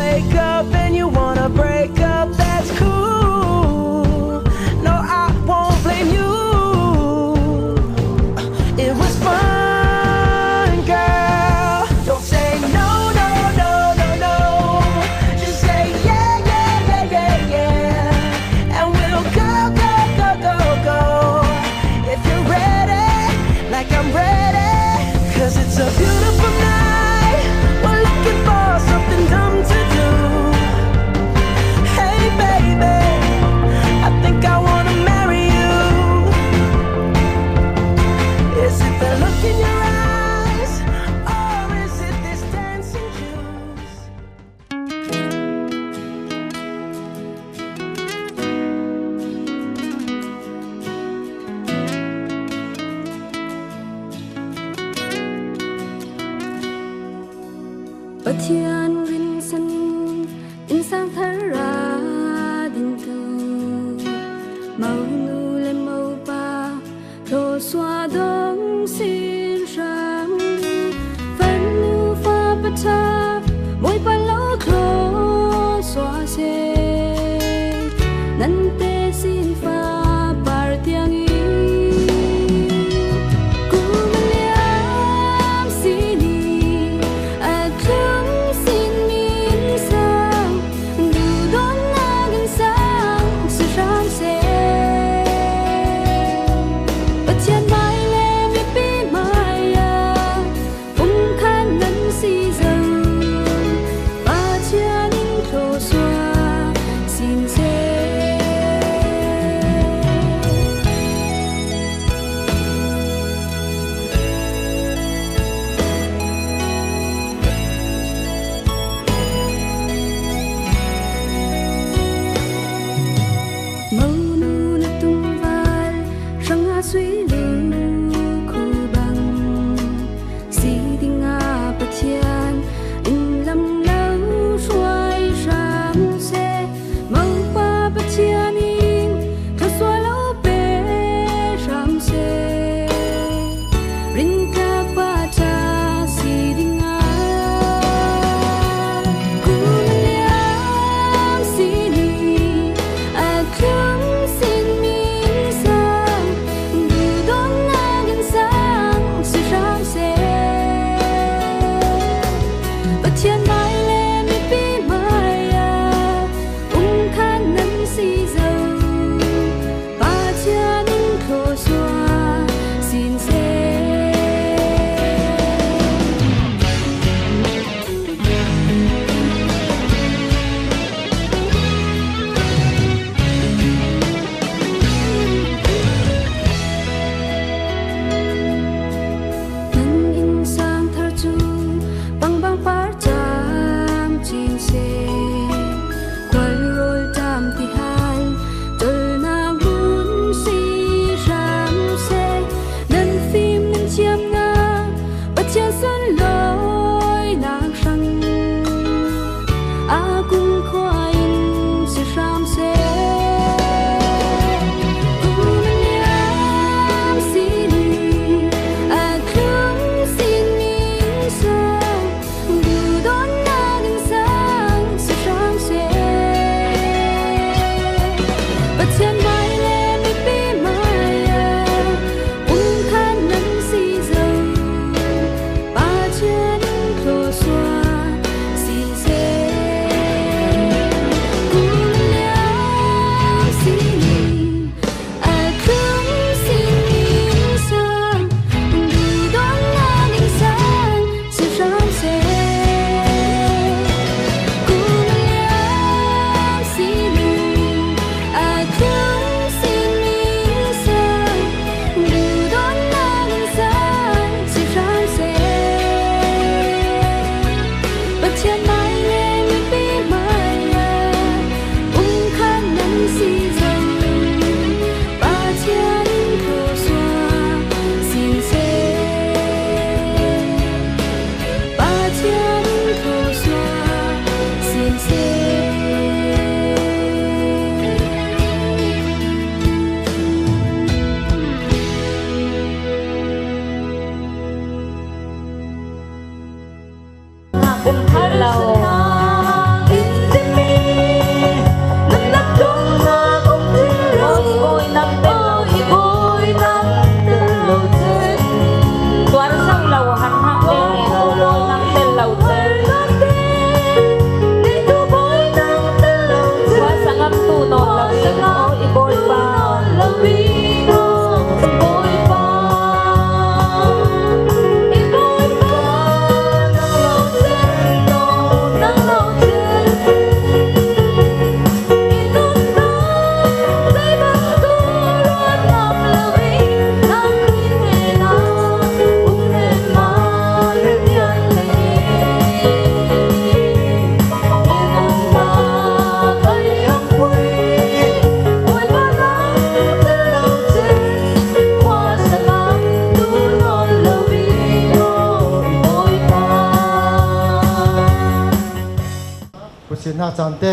wake up and you wanna break up, that's cool. No, I won't blame you. It was fun, girl. Don't say no, no, no, no, no. Just say yeah, yeah, yeah, yeah, yeah. And we'll go, go, go, go, go. If you're ready, like I'm ready. 'Cause it's a beautiful night. We're looking for something dumb to do. Hey, baby, I think I wanna marry you. Is it the look in your eyes, or is it this dancing juice? Pathian rinsan in sang thar ra din tu mau nu le mau pa tho sua dong sin hrang fan nu fa pa tha moi pa lo thlo sua se nan te sin fa par tiang i Kumaliam sini atlung sin min sang du don nagin sang su ram se Pathian mai le mipi mai ya um khan nan si zo Pathian in tho sua sin se. Chin hna caan te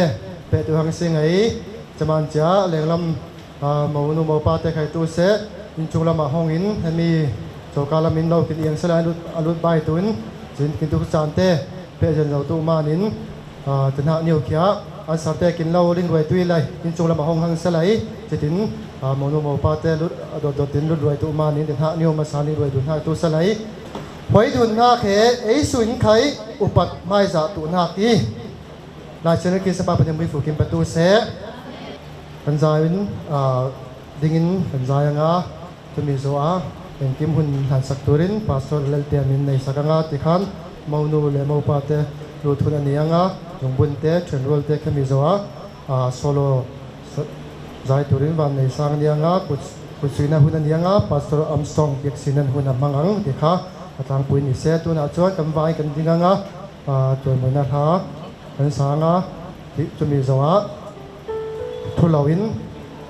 pe tu hang si ngai chaman chia lenglam mo nu mo pa te khai tu se in chung lama hong in hemi choka lam in lo kin iang sela alut alut bai tun chin kin tu caan te pe jen lo tu manin tin ha niu khia an sarte kin lo ling ruai tui lai in chung lama hong hang selai chitin mo nu mo pa te lut dot dot tin lut ruai tu manin tin ha niu ma sa ling ruai dun ha tu selai hoi dun na khe ei suin khai upat mai za tu na ki lai chen ki sapa pa mui fu kim patu se kan zai in dingin kan zai anga chumi zo a engkim hun han sak turin pastor lelte min nei sakanga tikhan mo nu le mo pa te lu thun ani anga jungbun te thenrual te khemi zo a solo zai turin van nei sang ni anga kut kutsuina hun ani anga pastor Armstrong piak sinan hun a mangang tikha atlang pui ni se tuna chuan kan vai kan dinganga chuan moina hla kan sanga ti chumi zo a thulawin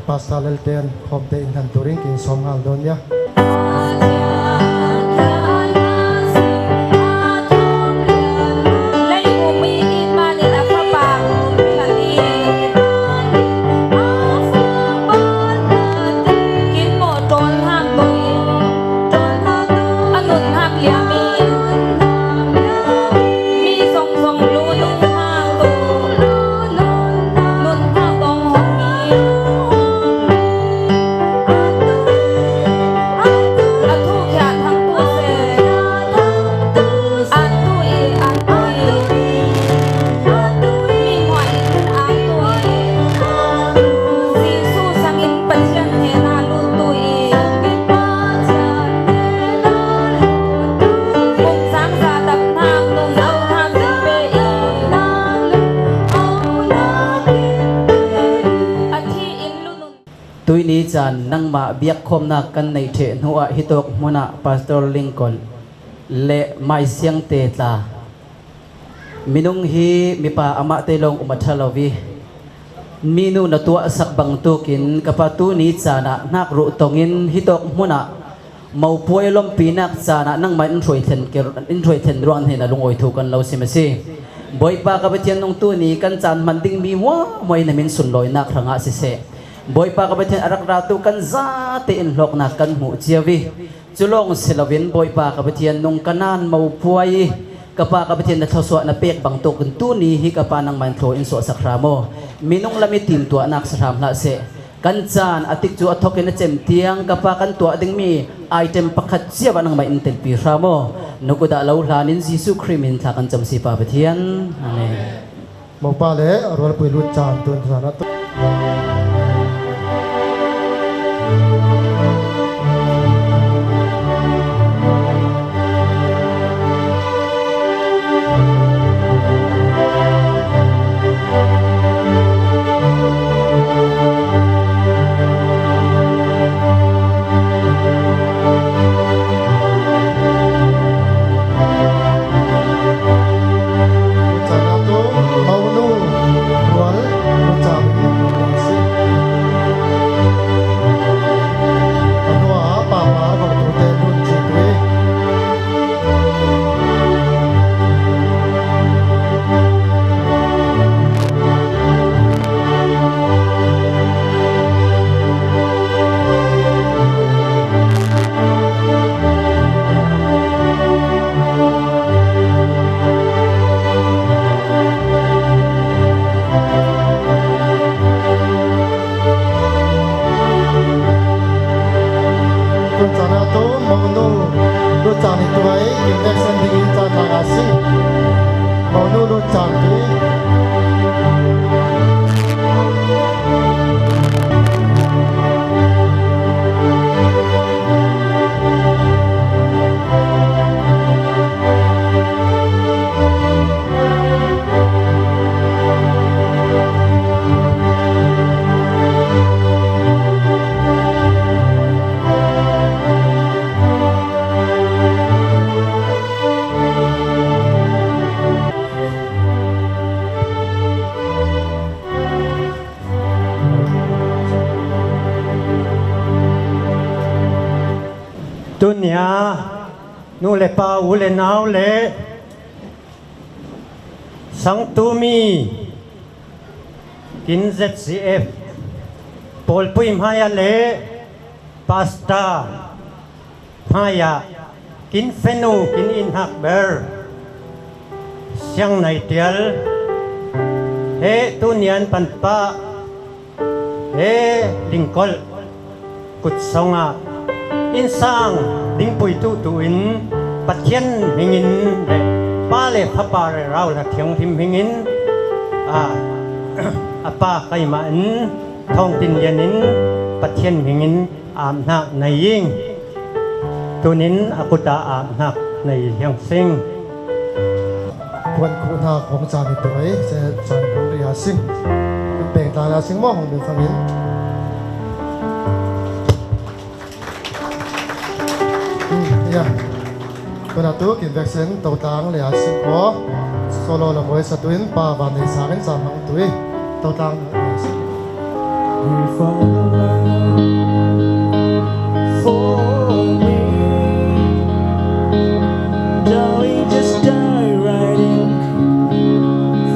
pastor lelten khom te in han turin kin som hal don ya. Tuini chan nangma biak khom na kan nei the nuwa hitok muna Pastor Lincoln le mai siang te tla minung hi mipa ama te long umathalovi minu na tua sak bang tukin kapatu ni chana nak ru tongin hitok muna mau puai lom pinak chana nang ma in throi then ker in throi then ruang he na lungoi thu kan lo simasi boy pa ka pathian nong tu ni kan chan man ding mi wa moi na min sun loi nak ranga si se boy pa ka pathian arak ratu kan za te in hlok na kan mu chiavi chulong silawin boy pa ka pathian nong kanan mau puai kapa ka pathian na thoswa na pek bang to kun tu ni hi kapa nang man tho in so sakramo minung lami tim tua nak sram la se kan chan atik chu athokin a chem tiang kapa kan tua ding mi item pakhat chiawa nang ma in tel pi ramo nukuda lo hlanin Jisu Christ tha kan cham si pa pathian amen. Mo pa le rol pui lut chan tun sana tu chana tu mau nu rual lu chan si anwa pa pa ko tu te nun chi tui. Tun chana tu mau nu lu chan ni tuai index ding in chan la si mau nu lu chan tui. Tunia nu le pa u le nau le sang tu mi Kin ZCF pawlpui hmaiah le pastor hmaiah kin fenu kin inn hak ber siang nai tial he tunian panpa he lingkol kut songah innsang dingpui tu tu in Pathian hmingin le Pa le Fapa le Rau le Thianghlim hmingin a a pa keimah in thawngtin lian in Pathian hmingin aamhnak nei ing tunin a kut ah aamhnak nei hiang sing. Kuan khuh hna hong caan i tuai se caan hong ri ha sing kan peng tlang la sing mo hong bin fangin ya kuna tu kin vaccine to tlang le ha sing ko solo la moi satuin pa van nei sang in sam hang tui to tlang le sing. We fall in love for me. Darling, just dive right in.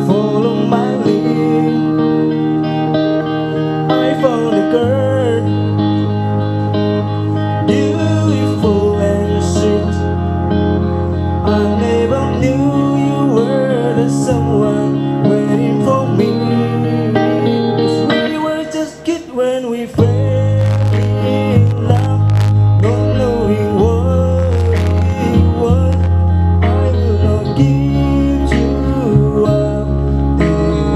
Follow my lead. I found a girl, beautiful and sweet. I never knew you were the someone waiting for me. 'Cause we were just kids when we fell in love, not knowing what it was. I will not give you up this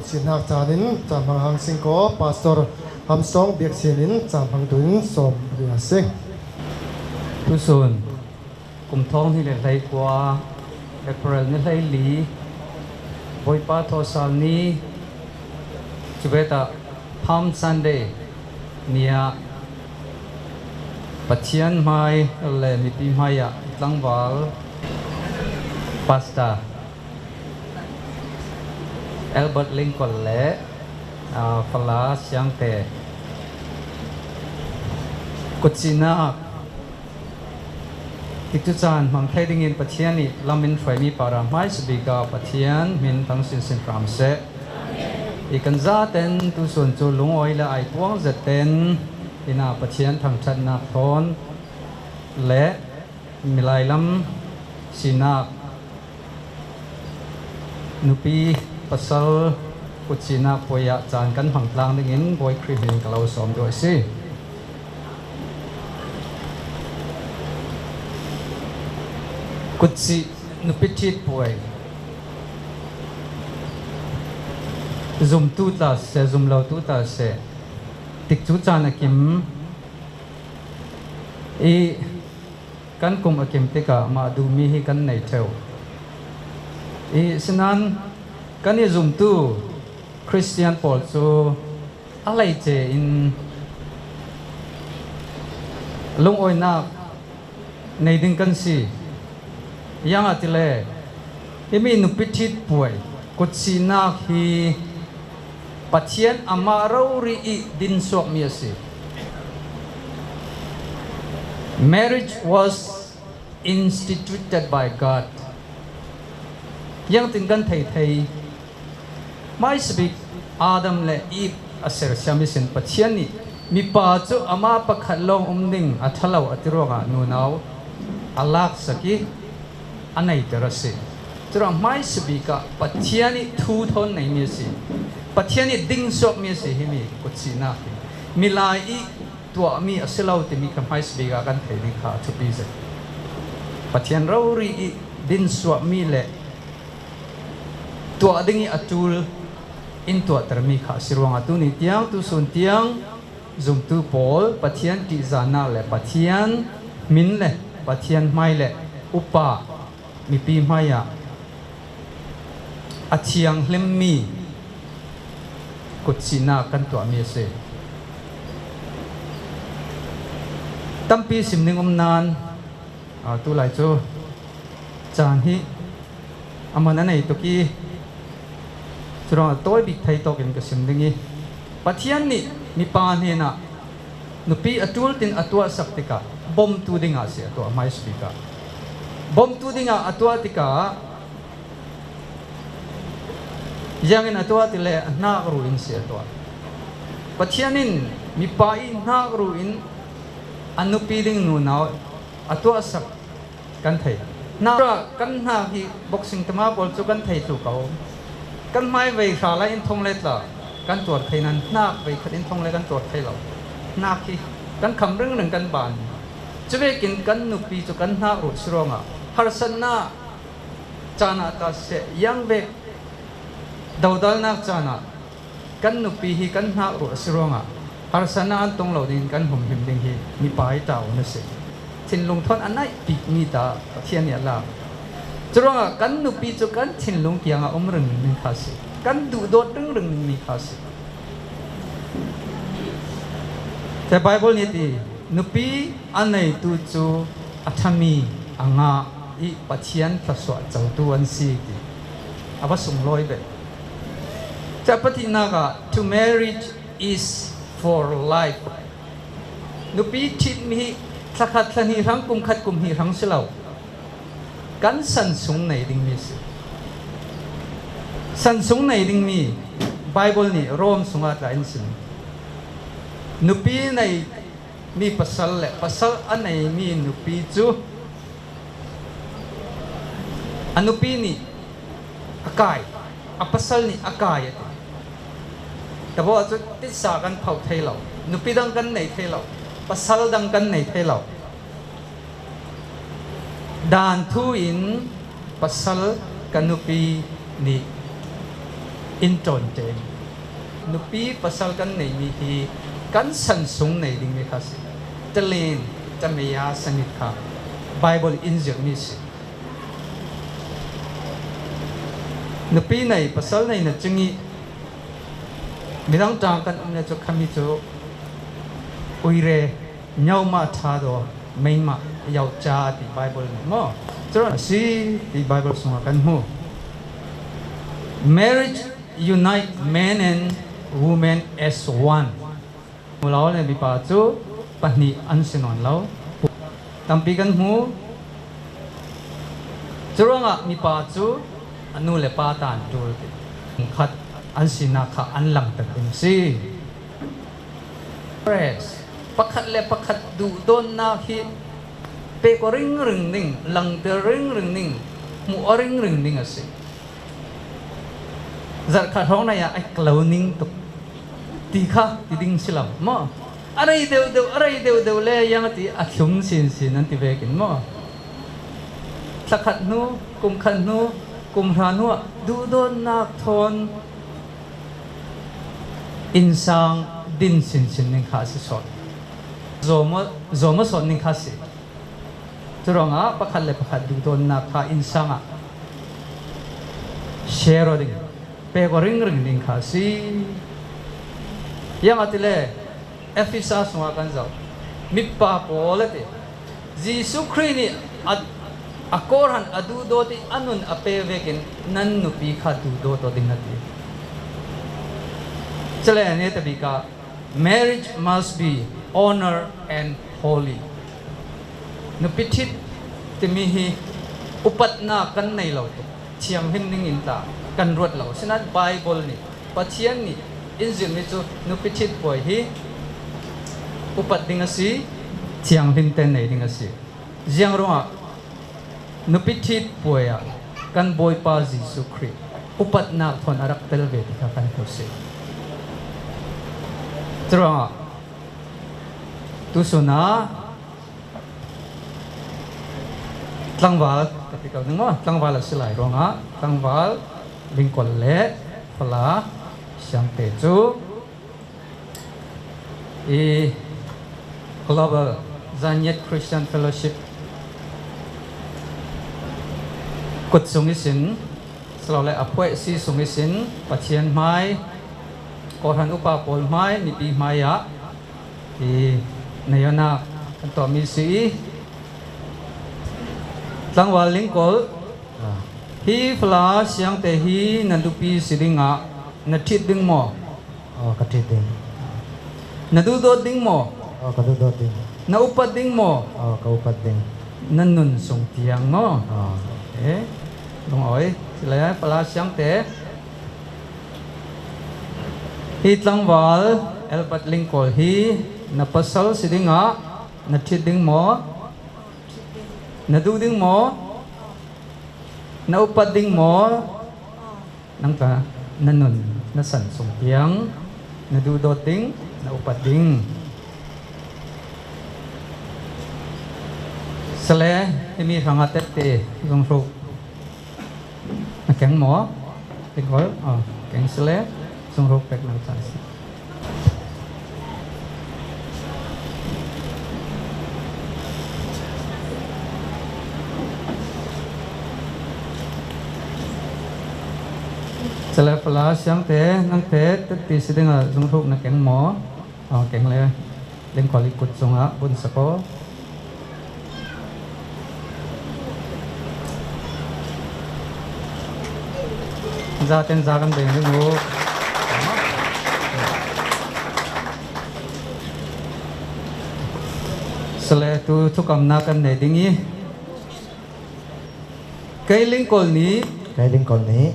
Kutsi hnak caan in caan hmang hang sing kaw Pastor Hamsong Biak Sin in caan hmang tu in sawm ria si. Tusun kum thong hi le hlei kua April ni hlei li Bawipa thawsal ni chubeta Palm Sunday nia Pathian hmai le mipi hmai ah tlangval Pastor Albert Lincoln le Fala Siangte kutsinak tikcu caan hmang thei dingin Pathian nih lam in hruaimi para hmaisabik ah Pathian min thang sinsin hram seh. I kan zaten tusun cu lungawi le ai tuang zetten ina Pathian thangṭhatnak thawn le milai lam sinak nupi pasal kutsinak puai ah caan kan hmang tlang dingin Bawi Khrih min ka lo sawm duh a si. Kutsi nupi ṭhit puai zumtu tla seh zumlotu tla seh tik cu caan a kim i kan kum a kim tikah mah duhmi hi kan nei ṭheo. I sinan kan i zumtu Christian pawl cu a hleice in lungawinak nei ding kan si. Yang ah tile himi nupi ṭhit puai kutsinak hi Pathian amah rori i din suakmi a si. Marriage was instituted by God. Yang tin kan thei thei hmaisabik Adam le Eve a sersiam i sin Pathian nih mipa cu amah pakhat lawng um ding a ṭhalo a ti ruangah nunau a lak sak i a neiter a si. Curuang hmaisabik ah Pathian i thu thawn neimi a si. Pathian i ding suakmi a si himi kutsinak hi milai i tuahmi a si lo timi kha hmaisabik ah kan thei ding kha a thupi zet. Pathian rori i din suahmi le tuah ding i a ṭul in tuahtermi kha a si ruangah tuni tiang tusun tiang zumtu pawl Pathian ṭihzahnak le Pathian min le Pathian hmai le upa mipi hmai ah a thianghlimmi kutsinak kan tuahmi a si. Tampi sim ning um nain tu lai cu caan hi aman a nei tuk i curuangah tawi bik thei tawk in ka sim ding i Pathian nih mipa hnenah nupi a ṭul tin a tuah sak tikah bawmtu dingah si a tuah hmaisabik ah. Bawmtu dingah a tuah tikah iangin a tuah ti le a hnak ru in si a tuah. Pathian in mipa i hnak ru in a nupi ding nunau a tuah sak kan thei. Hna kan hna hi boxing tama pawl cu kan thei tlu ko. Kan hmai vei hra lai in thong le tla kan tuar thei nan hnak vei khat in thong le kan tuar thei lo. Hnak hi kan kham ring ring kan ban. Cuvekin kan nupi cu kan hnak ru siruangah harsatnak caan ah ta seh yang vek dodalnak caan ah kan nupi hi kan hnak ru a si ruangah harsatnak an tong lo ding kan humhim ding hi mipa hi ṭa na si. Thinlung thon a naih bikmi ta Pathian nih a lak. Curuangah kan nupi cu kan thinlung kiangah um ring ning kha si. Kan duhdawt ring ring mi kha si. The Bible nih ti nupi a neitu cu a ṭhami a ngah i Pathian thluachuah cotu an si ti. A va sunglawi ve. Ca pathihnak ah to marriage is for life. Nupi ṭhitmi hi thlakhat thlahnih hrang kum khat kum hnih hrang si lo. Kan san sung nei dingmi si. San sung nei dingmi Bible nih Rom sungah tla in sim. Nupi nei mi pasal le pasal a neimi nupi cu a nupi nih a kai a pasal nih a kai a ti. Tabo cu titsa kan pho thei lo, nupi dang kan nei thei lo, pasal dang kan nei thei lo. Dan thu in pasal ka nupi nih In ṭawn ṭem. Nupi pasal kan neimi hi kan san sung nei dingmi kha si. Talen tameya sanit kha Bible in zirmi si. Nupi nei pasal nei na cingi midang ṭang kan um le cu khami cu uire nyauma ṭha do meima yau cha ti Bible nih maw cun si ti Bible sungah kan hmu. Marriage unite man and woman as one. Lo le mipa cu pahnih an si nawn lo. Tampi kan hmu. Curuangah mipa cu a nu le pa ta an ṭul ti. Khat an sinak kha an langhter ding si. Press. Pakhat le pakhat duh dawnnak hi pek ring ring ning, langter ring ring ning, hmuh ring ring ning a si. Zarh khat hrawng nai ah ai klo ning tuk ti kha ti ding si lo maw? A rei deuh deuh, a rei deuh deuh le yang ti a thlum sin sin an ti ve kin maw? Thla khat hnu, kum khat hnu, kum hra hnu ah duhdawnnak thawn innsang din sinsin ning kha a si sawt. Zawm a sawt ning kha si. Curuangah pakhat le pakhat duhdawnnak kha innsang ah share ding, pek ring ring ding kha si. Yang atile Efesa sungah kan zoh. Mipa pawl ati. Jesuh Khrih nih a kawrhan a duhdawt i a nun a pe vekin nan nupi kha duhdawt ding a ti. Cale ne tabika marriage must be honor and holy. Nupi ṭhit timi hi upatnak kan nei lo tuk. Thianghlim ning in ta kan ruat lo. Sinain Bible nih Pathian nih in zirmi cu nupi ṭhit puai hi upat ding a si, thianghlim te nei ding a si. Ziang ruangah nupi ṭhit puai ah kan Bawipa Jesuh Khrih upatnak thawn a rak tel ve ti kha kan hmu si. Curuangah tusun ah tlangval ka ti ko ning maw tlangval a si lai ruangah tlangval Lingkol le Fala Siangte cu i Global Zanyet Christian Fellowship kut sung isin silole a phuai si sung isin Pathian hmai kawhran upa pawl hmai mipi hmai ah i neionak kan tuahmi si i tlangval Lingkol Hi fala siangte hi na nupi si dingah na ṭhit ding maw? Ka ṭhit ding. Na duhdawt ding maw? Ka duhdawt ding. Na upat ding maw? Ka upat ding. Na nun sung tiang maw? Okay. Lung oi. Sila fala siangte. Hi tlangval Albert Lincoln hi na pasal si dingah na ṭhit ding maw? Na duh ding maw? Na upat ding maw? Nang ta na nun na san sung tiang na duhdawt ding, na upat ding. Sale himi hrangah tette zong hruk na keng maw? Tingkol, oh, keng sale zong hruk pek nang chan si. Cale pala siang te nang te tatti si dingah zunghruk na keng maw? Keng le lengkual i kut cungah bun sako. Za ten za kan beng ding u. Sale tu thukamnak kan nei ding i Kei Lingkawl nih Kei Lingkawl nih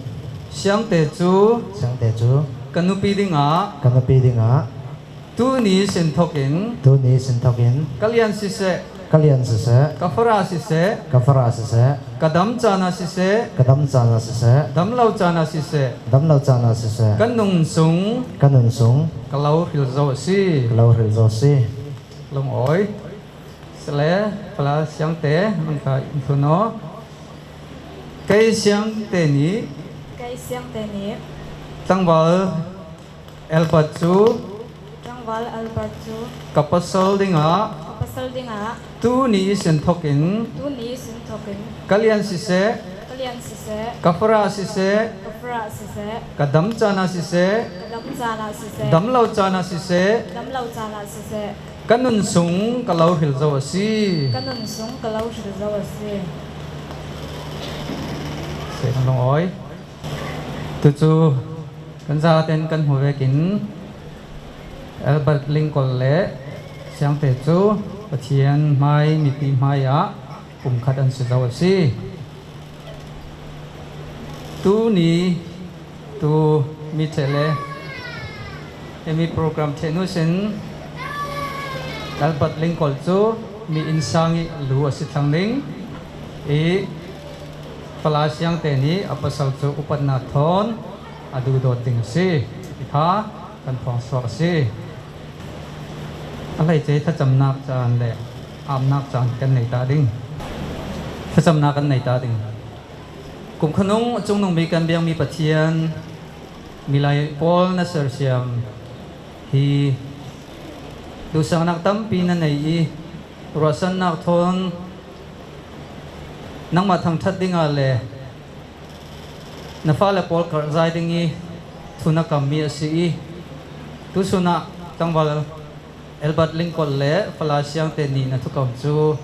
Siangte cu Siangte cu ka nupi dingah ka nupi dingah tuni sin thawkin tuni sin thawkin ka lian siseh ka lian siseh ka fara siseh ka fara siseh ka dam caan ah siseh ka dam caan ah siseh dam lo caan ah siseh dam lo caan ah siseh kan nung sung ka nun sung ka lo hril zo si ka lo hril zo si lung oi sale pala siangte man ka inthuno kei siangte nih Kei siangte nih Tlangval Albert cu Tlangval Albert cu ka pasal dingah ka pasal dingah tu ni sin thokin tu ni sin thokin kalian siseh ka lian siseh ka fara siseh ka fara siseh ka dam caan ah siseh ka dam caan ah siseh dam lo caan ah siseh dam lo caan ah siseh ka nun sung ka lo hril zo a si. Ka nun sung ka lo hril zo a si. Se kan lung oi. Tucu kan zaten kan hmu vekin Albert Lincoln le Siangte cu Pathian hmai mipi hmai ah pumkhat an si zo a si. Tu ni tu mi the le hemi program the nu sin Albert Lincoln cu mi innsang i lu a si thlang ding i Fala Siangte nih a pasal cu upatnak thawn a duhdawt ding a si. Ti kha kan phuang suak a si. A hleice thlacamnak caan le amnak caan kan nei ta ding. Thlacamnak kan nei ta ding. Kum khanung cungnung bik kan biangmi Pathian milai pawl na sersiam hi duhsaknak tampi na nei i ruahsannak thawn nangmah thangṭhat dingah le na fale pawl karhzai ding i thu na kammi a si i tuchun ah tlangval Albert Lincoln le Fala Siangte nih na thukam cu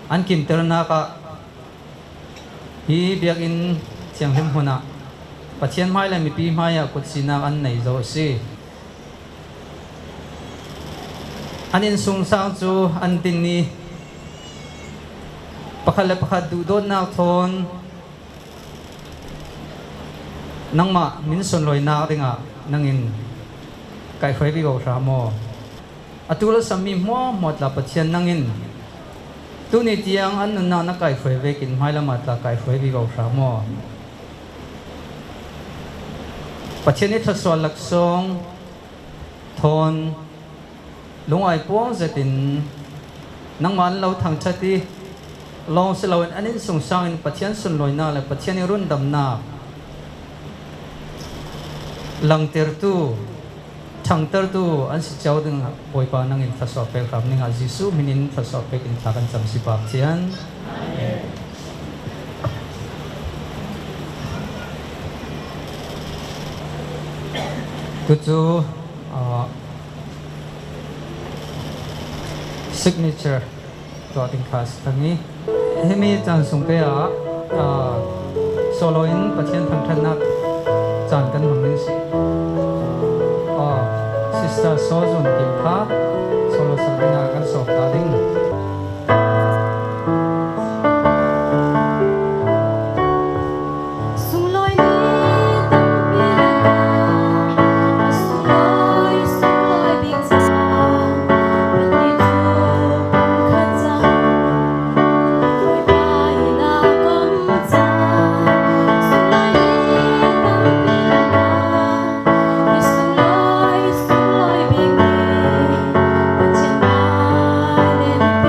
an kimternak ah hi biakinn thianghlim hmun ah Pathian hmai le mipi hmai ah kutsinak an nei zo a si. An innsungsang cu an din i pakhat le pakhat duhdawtnak thawn nangmah min sunlawinak dingah nangin kai hruai ve ko hram maw? Atu le sammi hmuahhmuah tla Pathian nangin tuni tiang an nunnak na kai hruai ve kin hmailam ah tla kai hruai ve ko hram maw? Pathian i thluachuah laksawng thawn lungai puang zetin nangmah an lo thangṭhat i lawng si loin an innsungsang in Pathian sunlawinak le Pathian i rundamnak langtertu ṭhangtertu an si cio ding Bawipa nang in thluachuah pek hram ning ah Jesuh min in thluachuah pek in thla kan cam si Pa Pathian. Tucu signature tuah ding kha a si cang i himi caan sung te ah solo in Pathian thangṭhatnak caan kan hmang ding si. Sister Sozun Kim kha solo sak ding ah kan sawm ta ding. Sunglawi ni tampi lakah a sunglawi sunglawi bik caan kannih cu pumkhat cang Bawipa in a kom cang. Sunglawi ni tampi lakah ni sunglawi sunglawi bik ni Pathian hmai nen.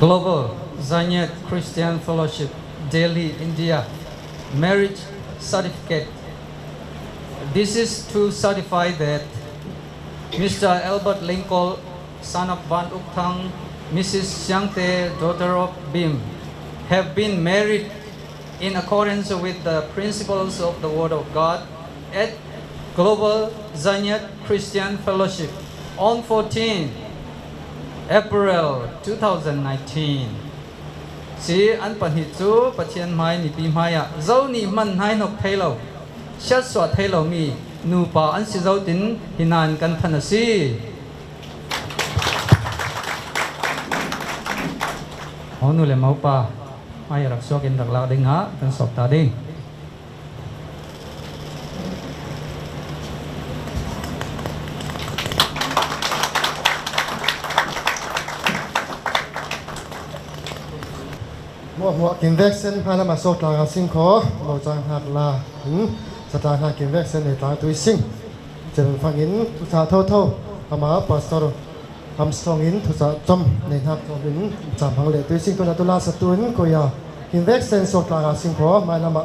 Global Zanyat Christian Fellowship, Delhi, India. Marriage certificate. This is to certify that Mr. Albert Lincoln, son of Van Uktang, Mrs. Xiangte, daughter of Bim, have been married in accordance with the principles of the Word of God at Global Zanyat Christian Fellowship on 14 April 2019. Si an pahnih cu Pathian hmai mipi hmai ah zo nih hman hnai hnok thei lo siat suah thei lomi nupa an si zo tin hinan kan than a si. Monu le mopa hmai rak suak in rak lak ding ha kan sop ta ding. Mo mo kin vaccine ha lama sok tla ga sing kho mo chang hak la sa tla na kin vaccine ne tla tui sing chen phang in thu sa tho tho ama pastor Armstrong in thu sa chom ne hak chom in cham hang le tui sing tu na tu la sa tun ko ya kin vaccine sok tla ga sing kho mai lama.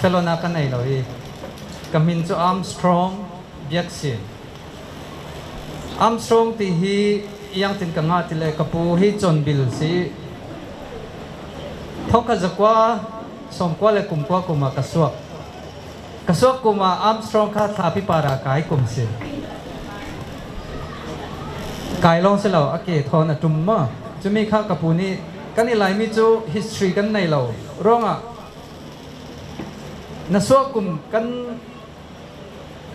Felona ka nei lo i ka min cu Armstrong Biaksin. Armstrong ti hi iang tin ka nga ti le ka pu hi John Bill si. Thongkhat zakua sawmkua le kumkua kum ah ka suak. Ka suak kum ah Armstrong kha thla pipara kai kum si. Kai lawng si lo, a ke thawn a tum ma. Cumi kha ka pu nih kan i Laimi cu history kan nei lo ruangah na suak kum kan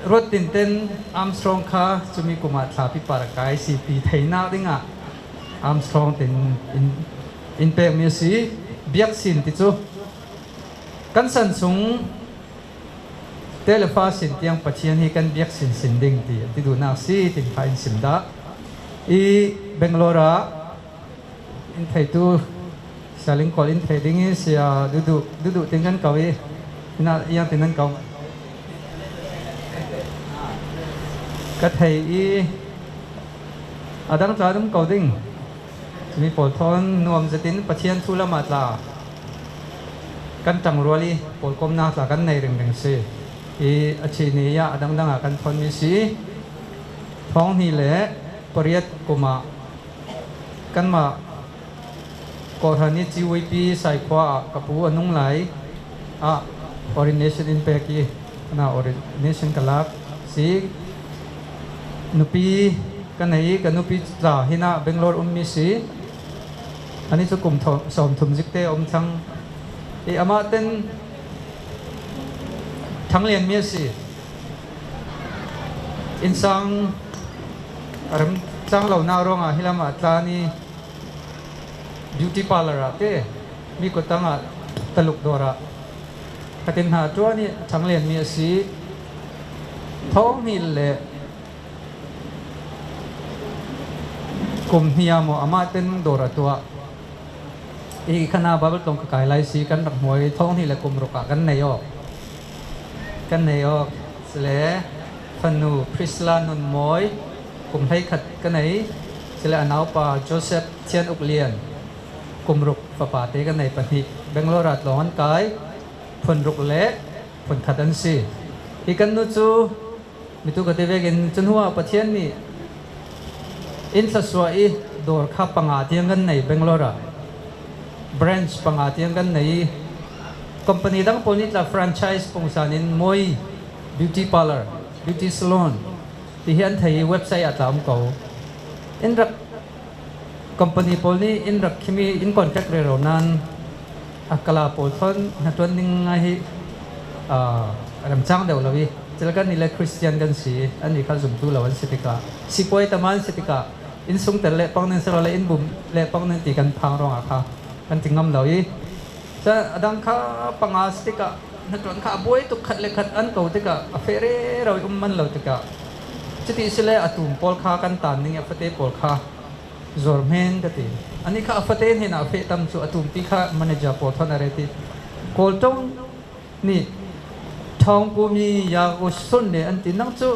ruat tinten Armstrong kha cumi kum ah thla pipar kai si ti theinak dingah Armstrong tin in in pekmi a si. Biaksin ti cu kan san chung telefa sin tiang Pathian hi kan biak sin sin ding ti ti duhnak si tin kha in sim dah. I Bangalore ah in theitu saling kol in thei ding i sia dudu dudu tin kan kau i ina yang tin kan kau ka thei i adang tla dum ko ding. Mi pawl thawn nuam zetin Pathian thu lam ah tla kan ṭang rual i pawlkomnak tla kan nei ringring si. I a chi ni ah a dangdang ah kan thawnmi si. Thawng hnih le pariat kum ah kanmah kawhhran i GYP Saikhua ah ka pu a nung lai ah ordination in pek i na ordination ka lak si. Nupi ka nei i ka nupi tla hinah Bangalore ummi si. Ani cu kum 30 zikte um cang. I amah ten thanglian mi a si. Innsang ram cang lo na ruangah hilam ah tla ni beauty parlor ah te mi kutang ah taluk dawr ah khatin hna tuan i thanglian mi a si. Thawng hnih le kum hnih ah maw amah ten dawr a tuah. I khana Bible tlawng ka kai lai si kan rak hmuai thawng hnih le kum ruk ah kan nei awk. Kan nei awk. Sile fanu Priscilla Nun Mawi kum 11 ka nei. Sile a naupa Joseph Thian Uk Lian kum 6 fapa te kan nei pahnih. Bangalore ah tlawng an kai. Phun ruk le phunkhat an si. Hi kan nu cu mitu ka ti vekin cu hnu ah Pathian nih inn thlasua i dawr kha panga tiang kan nei Bangalore ah branch panga tiang kan nei i company dang pawl nih tla franchise pungsan in Moi Beauty Parlor, Beauty Salon ti hi an thei i website ah tla um ko. In rak company pawl nih in rak khimi in contract re ro nan a kala pawl thon hna-ṭuan ning ngai hi ramcang deuh lo i cil kan nih le Christian kan si an nih kha zumtu lo an si tikah sipuai taman si tikah inn sung tel le pang nan sero le inn bum le pang nan ti kan phang ruangah kha kan ti ngam lo i adang kha panga si tikah hna-ṭuan kha a buai tuk khat le khat an ko tikah a fe re ro i um man lo tikah cuti sile a tum pawl kha kan tan ning a fate pawl kha Zuar hmen ka ti. Ani kha a fate hnen ah feh tam cu a tumpi kha manager pawl thon a re ti. Kawlṭong nih ṭhawng ku mi ya ku sun ne an ti. Nang cu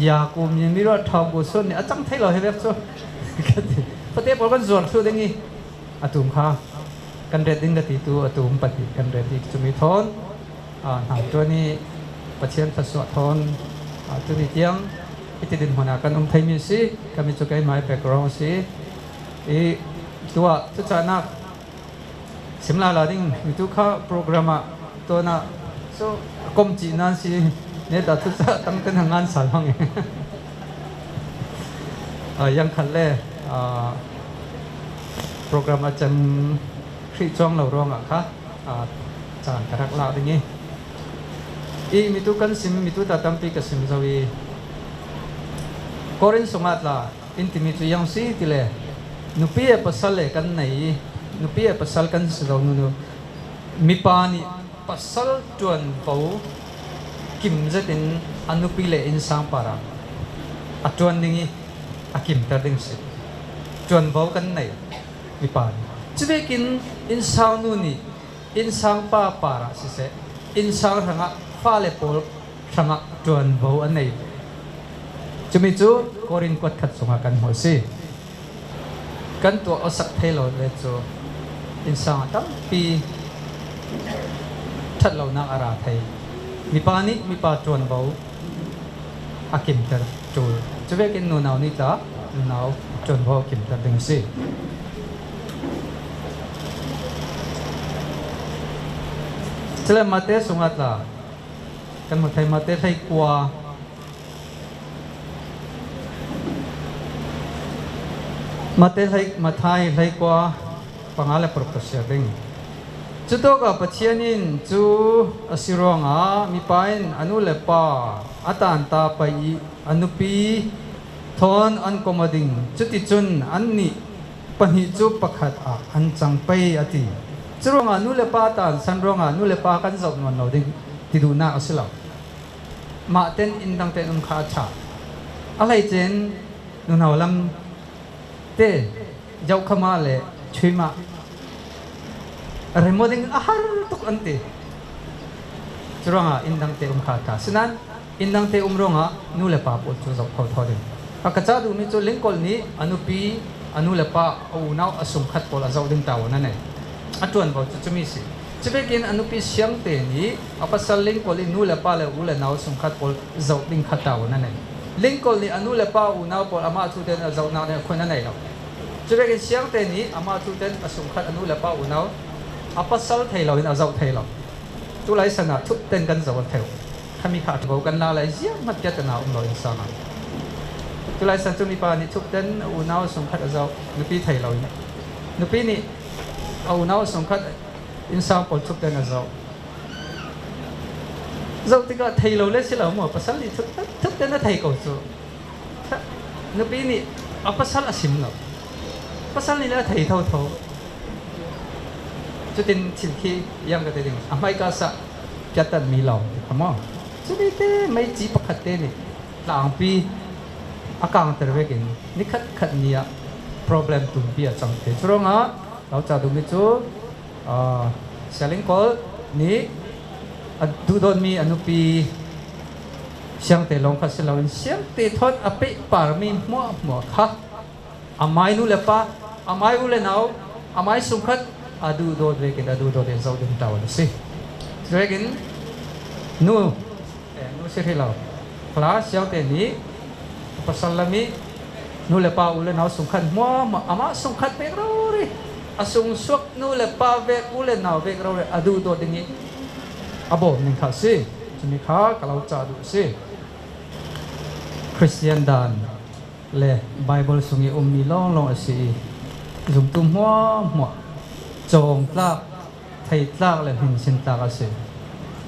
ya ku mi mi ro ṭhawng ku sun ne a cang thei lo he vek cu ka ti. Fate pawl kan zuar thlu ding i a tum kha kan ret ding ka ti tu a tum pahnih kan ret i cumi thawn hna tuan i Pathian thasuah thawn tuni tiang hiti dinhmun ah kan um theimi a si. Kami cu keimah background a si. I tuah cucanak simla la ding mitu kha program ah tuan ah so kom ci nan si ne ta thu cha tang ten hangan sal hang yang khat le program a cem khri chuang lo ruang ah kha caan ka rak lak ding i I mitu kan sim mitu ta tampi ka sim zo i Korin sungah tla in timi cu yang si ti le nupi e pasal le kan nei i nupi e pasal kan si lo nu nu mipa nih pasal ṭuan vo kim zet in a nupi le innsang par ah a ṭuan ding i a kimter ding si ṭuanvo kan nei mipa nih cuvekin innsang nu nih innsang pa par ah siseh innsang hrangah fale pawl hrangah ṭuanvo an nei. Cumi cu Korin kuat khat chungah kan hmuh a si. Kan tuah awsak thei lo le cu innsang ah tampi That lo nak ara thei. Mipa nih mipa tuanvo a kimter tul. Cuvekin nunau nih tla nunau tuanvo kimter ding si. Cule mate sungat la kan mu thei mate hlei kua mate hlei mathai hlei kua panga le paruk ka share ding. Cutok ah Pathian in cu a si ruangah mipa in a nu le pa a tanta pai i a nupi thawn an kom a ding. Cuticun annih pahnih cu pakhat ah an cang pei a ti. Curuangah nu le pa tan san ruangah nu le pa kan zoh nawn lo ding ti duhnak a si lo. Mah ten inn dang ten um kha a ṭha. A hleicin nu lam te zohkhama le chuima remoding a har tuk an ti. Curuangah inn dang te um kha a ṭha. Sinan inn dang te um ruangah nu le pa pawl cu zoh kho tho ding. A ka ca duhmi cu Lincoln nih a nupi, a nu le pa, a unau, a sungkhat pawl a zoh ding tawo na nei. A ṭuanvo cu cumi si. Cubekin a nupi siang te nih a pasal Lincoln i nu le pa le u le nau sungkhat pawl zoh ding kha tawo na nei. Lincoln nih a nu le pa unau pawl amah cu ten a zohnak nih khun a nei lo. Cubekin siang te nih amah cu ten a sungkhat a nu le pa unau a pasal thei lo in a zoh thei lo. Tu lai san ah thup ten kan zoh theu. Khami kha vo kan la lai ziang mat piat na um lo in sama. Tu lai san cu mipa nih thup ten unau sungkhat a zoh nupi thei lo in. Nupi nih a unau sungkhat in sang pawl thup ten a zoh. Zoh tikah thei lo le si lo maw pasal nih thup ten a thei ko cu. Nupi nih a pasal a sim lo. Pasal nih le a thei tho tho. Cutin thil khi yang ka te ding. A hmaika sa piatan mi lawng ti kha maw. Cuti te mei ci pakhat te nih tlangpi a kangter vekin ni khat khat ni ah problem tumpi a cang te. Curuangah lo ca duhmi cu Sialingkawl nih a duhdawtmi a nupi siangte lawng kha si loin siangte thawt a peh parmi hmuahhmuah kha amai nu le pa, amai u le nau, amai sungkhat a duhdawt vekin a duhdawt in zoh ding tau an si. Cuvekin nu nu si hrih lo hla siangte nih pasal lami nu le pa u le nau sungkhat hmuahhmuah amah sungkhat pek rori a sung suak nu le pa vek u le nau vek rori a duhdawt ding i a bawm ning kha si. Cumi kha ka lo ca duh si. Christian dan le Bible sung i ummi lawnglawng a si i zumtu hmuahhmuah cawng tlak, thei tlak le hminsin tlak a si.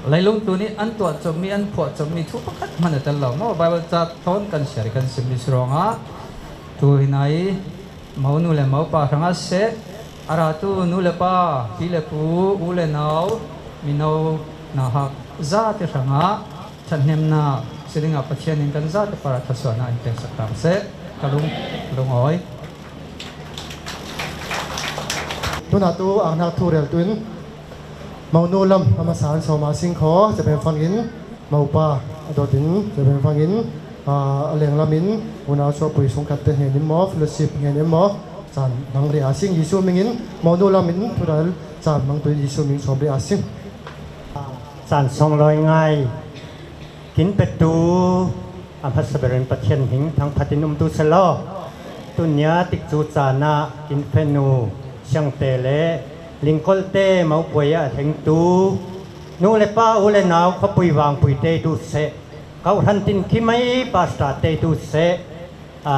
Leilung tu nih an tuah cawmmi, an phuah cawmmi thu pakhat hmanh a tel lo. Maw Bible ca thawn kan share kan simmi si ruangah tu hina i mo nu le mo pa hrangah seh a ratu nu le pa, pi le pu, u le nau, mino na hak za te hrangah ṭhathnemnak si dingah Pathian in kan zate para thluachuahnak in pek sak hram seh. Ka lung lungawi. Tuna tu angnak thu rel tuin maunu lam amasan soma sing kho cheben fangin maupa adotin cheben fangin aleng lamin unau so pui sung khat te hnen in mo fellowship hnen in mo chan nang ri asing Jesu mingin maunu lamin thural chan mang tuin Jesu ming som ri asing. Caan songlawi ngai kin petu a hmasa berin Pathian hing thangphat in um tu selaw tunya tik cu caan ah kin fenu siangte le lingkol te mau puai a thleng tu nu le pa u le nau khapui wang pui te tu se kau han tin khi mai pastor te tu se a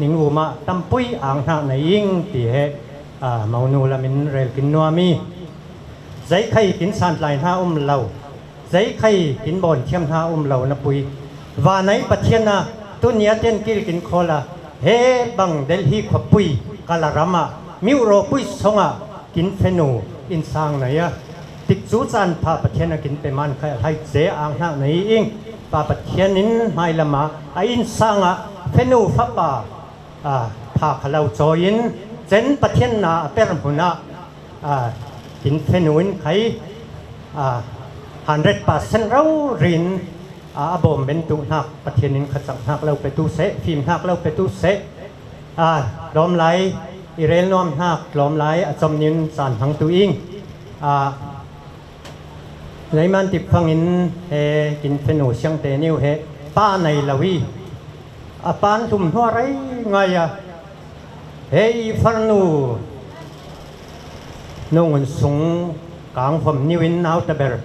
ning uma tampui ang hna na ing ti he a mau nu lamin rel kin nuami zai khai kin san tlai hna um lo zai khai kin bon thiam hna um lo na pui wa nai Pathian na tunia ten kil kin khola he bang Delhi khopui kalarama miu ro pui songa kin fenu in sang na ya tik chu chan pha Pathian na kin pe man khai hai che ang hna nei ing pa Pathian in mai lama a in sanga fenu fa pa a pha khalau choin chen Pathian na per huna a kin fenuin khai a 100% rau rin a bom ben tu hnak Pathian in khachang hnak lo pe tu se phim hnak lo pe tu se a lom lai irel nom hnak lom lai a chom nin chan hang tu ing a Naiman tip fangin he kin fenu siang te niu he pa nei lawi apan tum hnuai rai ngai a he farnu nungun sung kang hom niwin nau taber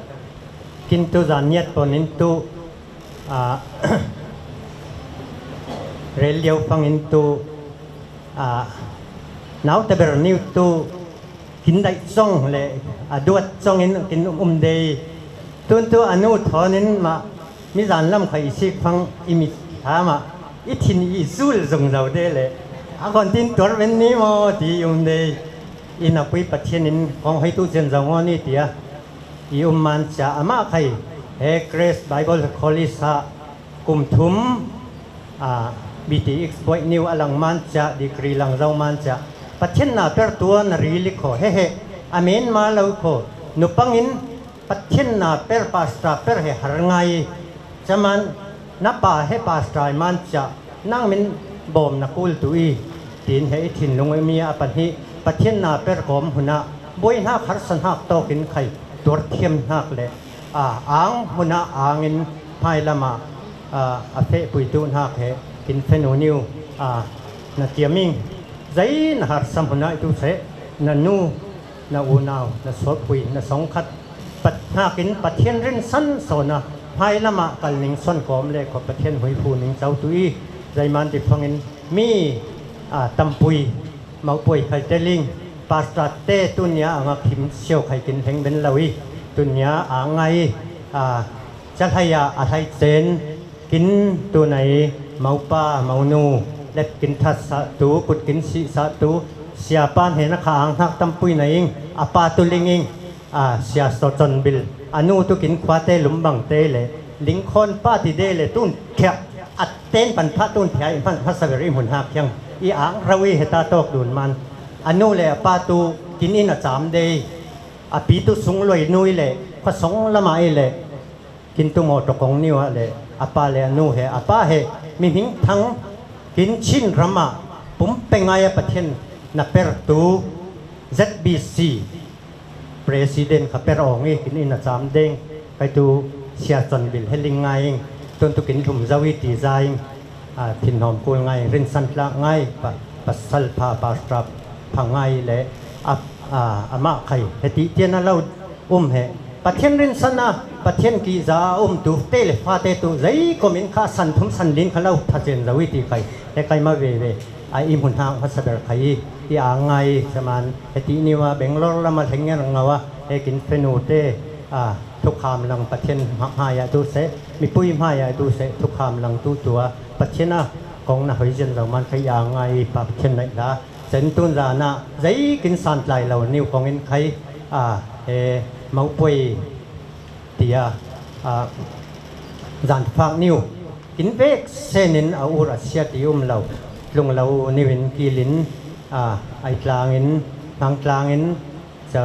kin tu zan niat ponin tu a rel liu fangin tu a nau taber niu tu kin dai chong le a duat chong in kin dei tun tu anu thonin ma mi zan lam khai sik phang imi tha ma i thin i zul zong zau de le a kon tin tor ven ni mo ti dei ina pui pathian in kong hoi tu chen zong ni tia i man cha ama khai he Grace Bible College ha kum thum a BTX boy new alang man cha degree lang zau man cha pathian na per tua na ri li kho he he amen ma lo kho nupangin pathian na per pastor per he har ngai chaman na pa he pastor man cha nang min bom na kul tu i tin he thin lung mi a pan hi pathian na per kom huna boi na khar san hak to kin khai tur thiam nak le a ang huna angin phai lama a a phe pui tu nak he kin phenu niu a na tiaming zai na har sam huna tu se na nu na u nau na so pui na song khat pat nakin pathian rin san so na phai lama kal ning son kom le ko pathian hui phu ning chau tu i zai man ti phangin mi a tampui mau pui khai teling pastor te tunya anga khim siêu khai kin theng ben lawi tunya a ngai a chalhaya a thai chen kin tu này mau pa mau nu let kin that sa tu kut kin si sa tu sia pan he na kha ang hak tampui na ing apa tu linging a sia so chon bil anu tu kin khwa te lumbang te le ling khon pa ti de le tun khya at ten pan pha tun thya im phan pha sa beri mun hak kyang i ang rawi heta tok dun man anu le pa tu kin in a cham de a pi tu sung loi nui le kha song lama ai le kin tu mo to kong niwa le apa le anu he apa he mi hing thang kin chin rama pum pengaya pathian na per tu ZBC president kha per ong i kin in a cham deng kai tu sia chon bil heling ngai tun tu kin thum zawi ti zai a thin hom kul ngai rin san tla ngai pa pasal pha pa strap phangai le a a ama khai heti tian a lo he pathian rin sana pathian ki za tu te le fa te tu zai komin kha san thum san lin kha lo tha chen zawi ti khai he kai ma ve ve a i mun hang ha saber khai i a ngai saman heti ni wa Bangalore lama thengya ngawa he kin fenu te a ทุกคำลังปัทเทนมายาดูเสมีปุ้ยมายาดูเสทุกคำลังตูตัวปัทเทนะกองนะหอยเจนเรามันขยางไงปัทเทนไหนละเซนตุนจานะใจกินสันไหลเรานิ้วกองอินใครเอเมาปุ้ยเตียจานฟังนิ้วกินเวกเซนินอาอุรัสเซียติอุมเราลงเรานิวินกีลินไอกลางอินทางกลางอินจะ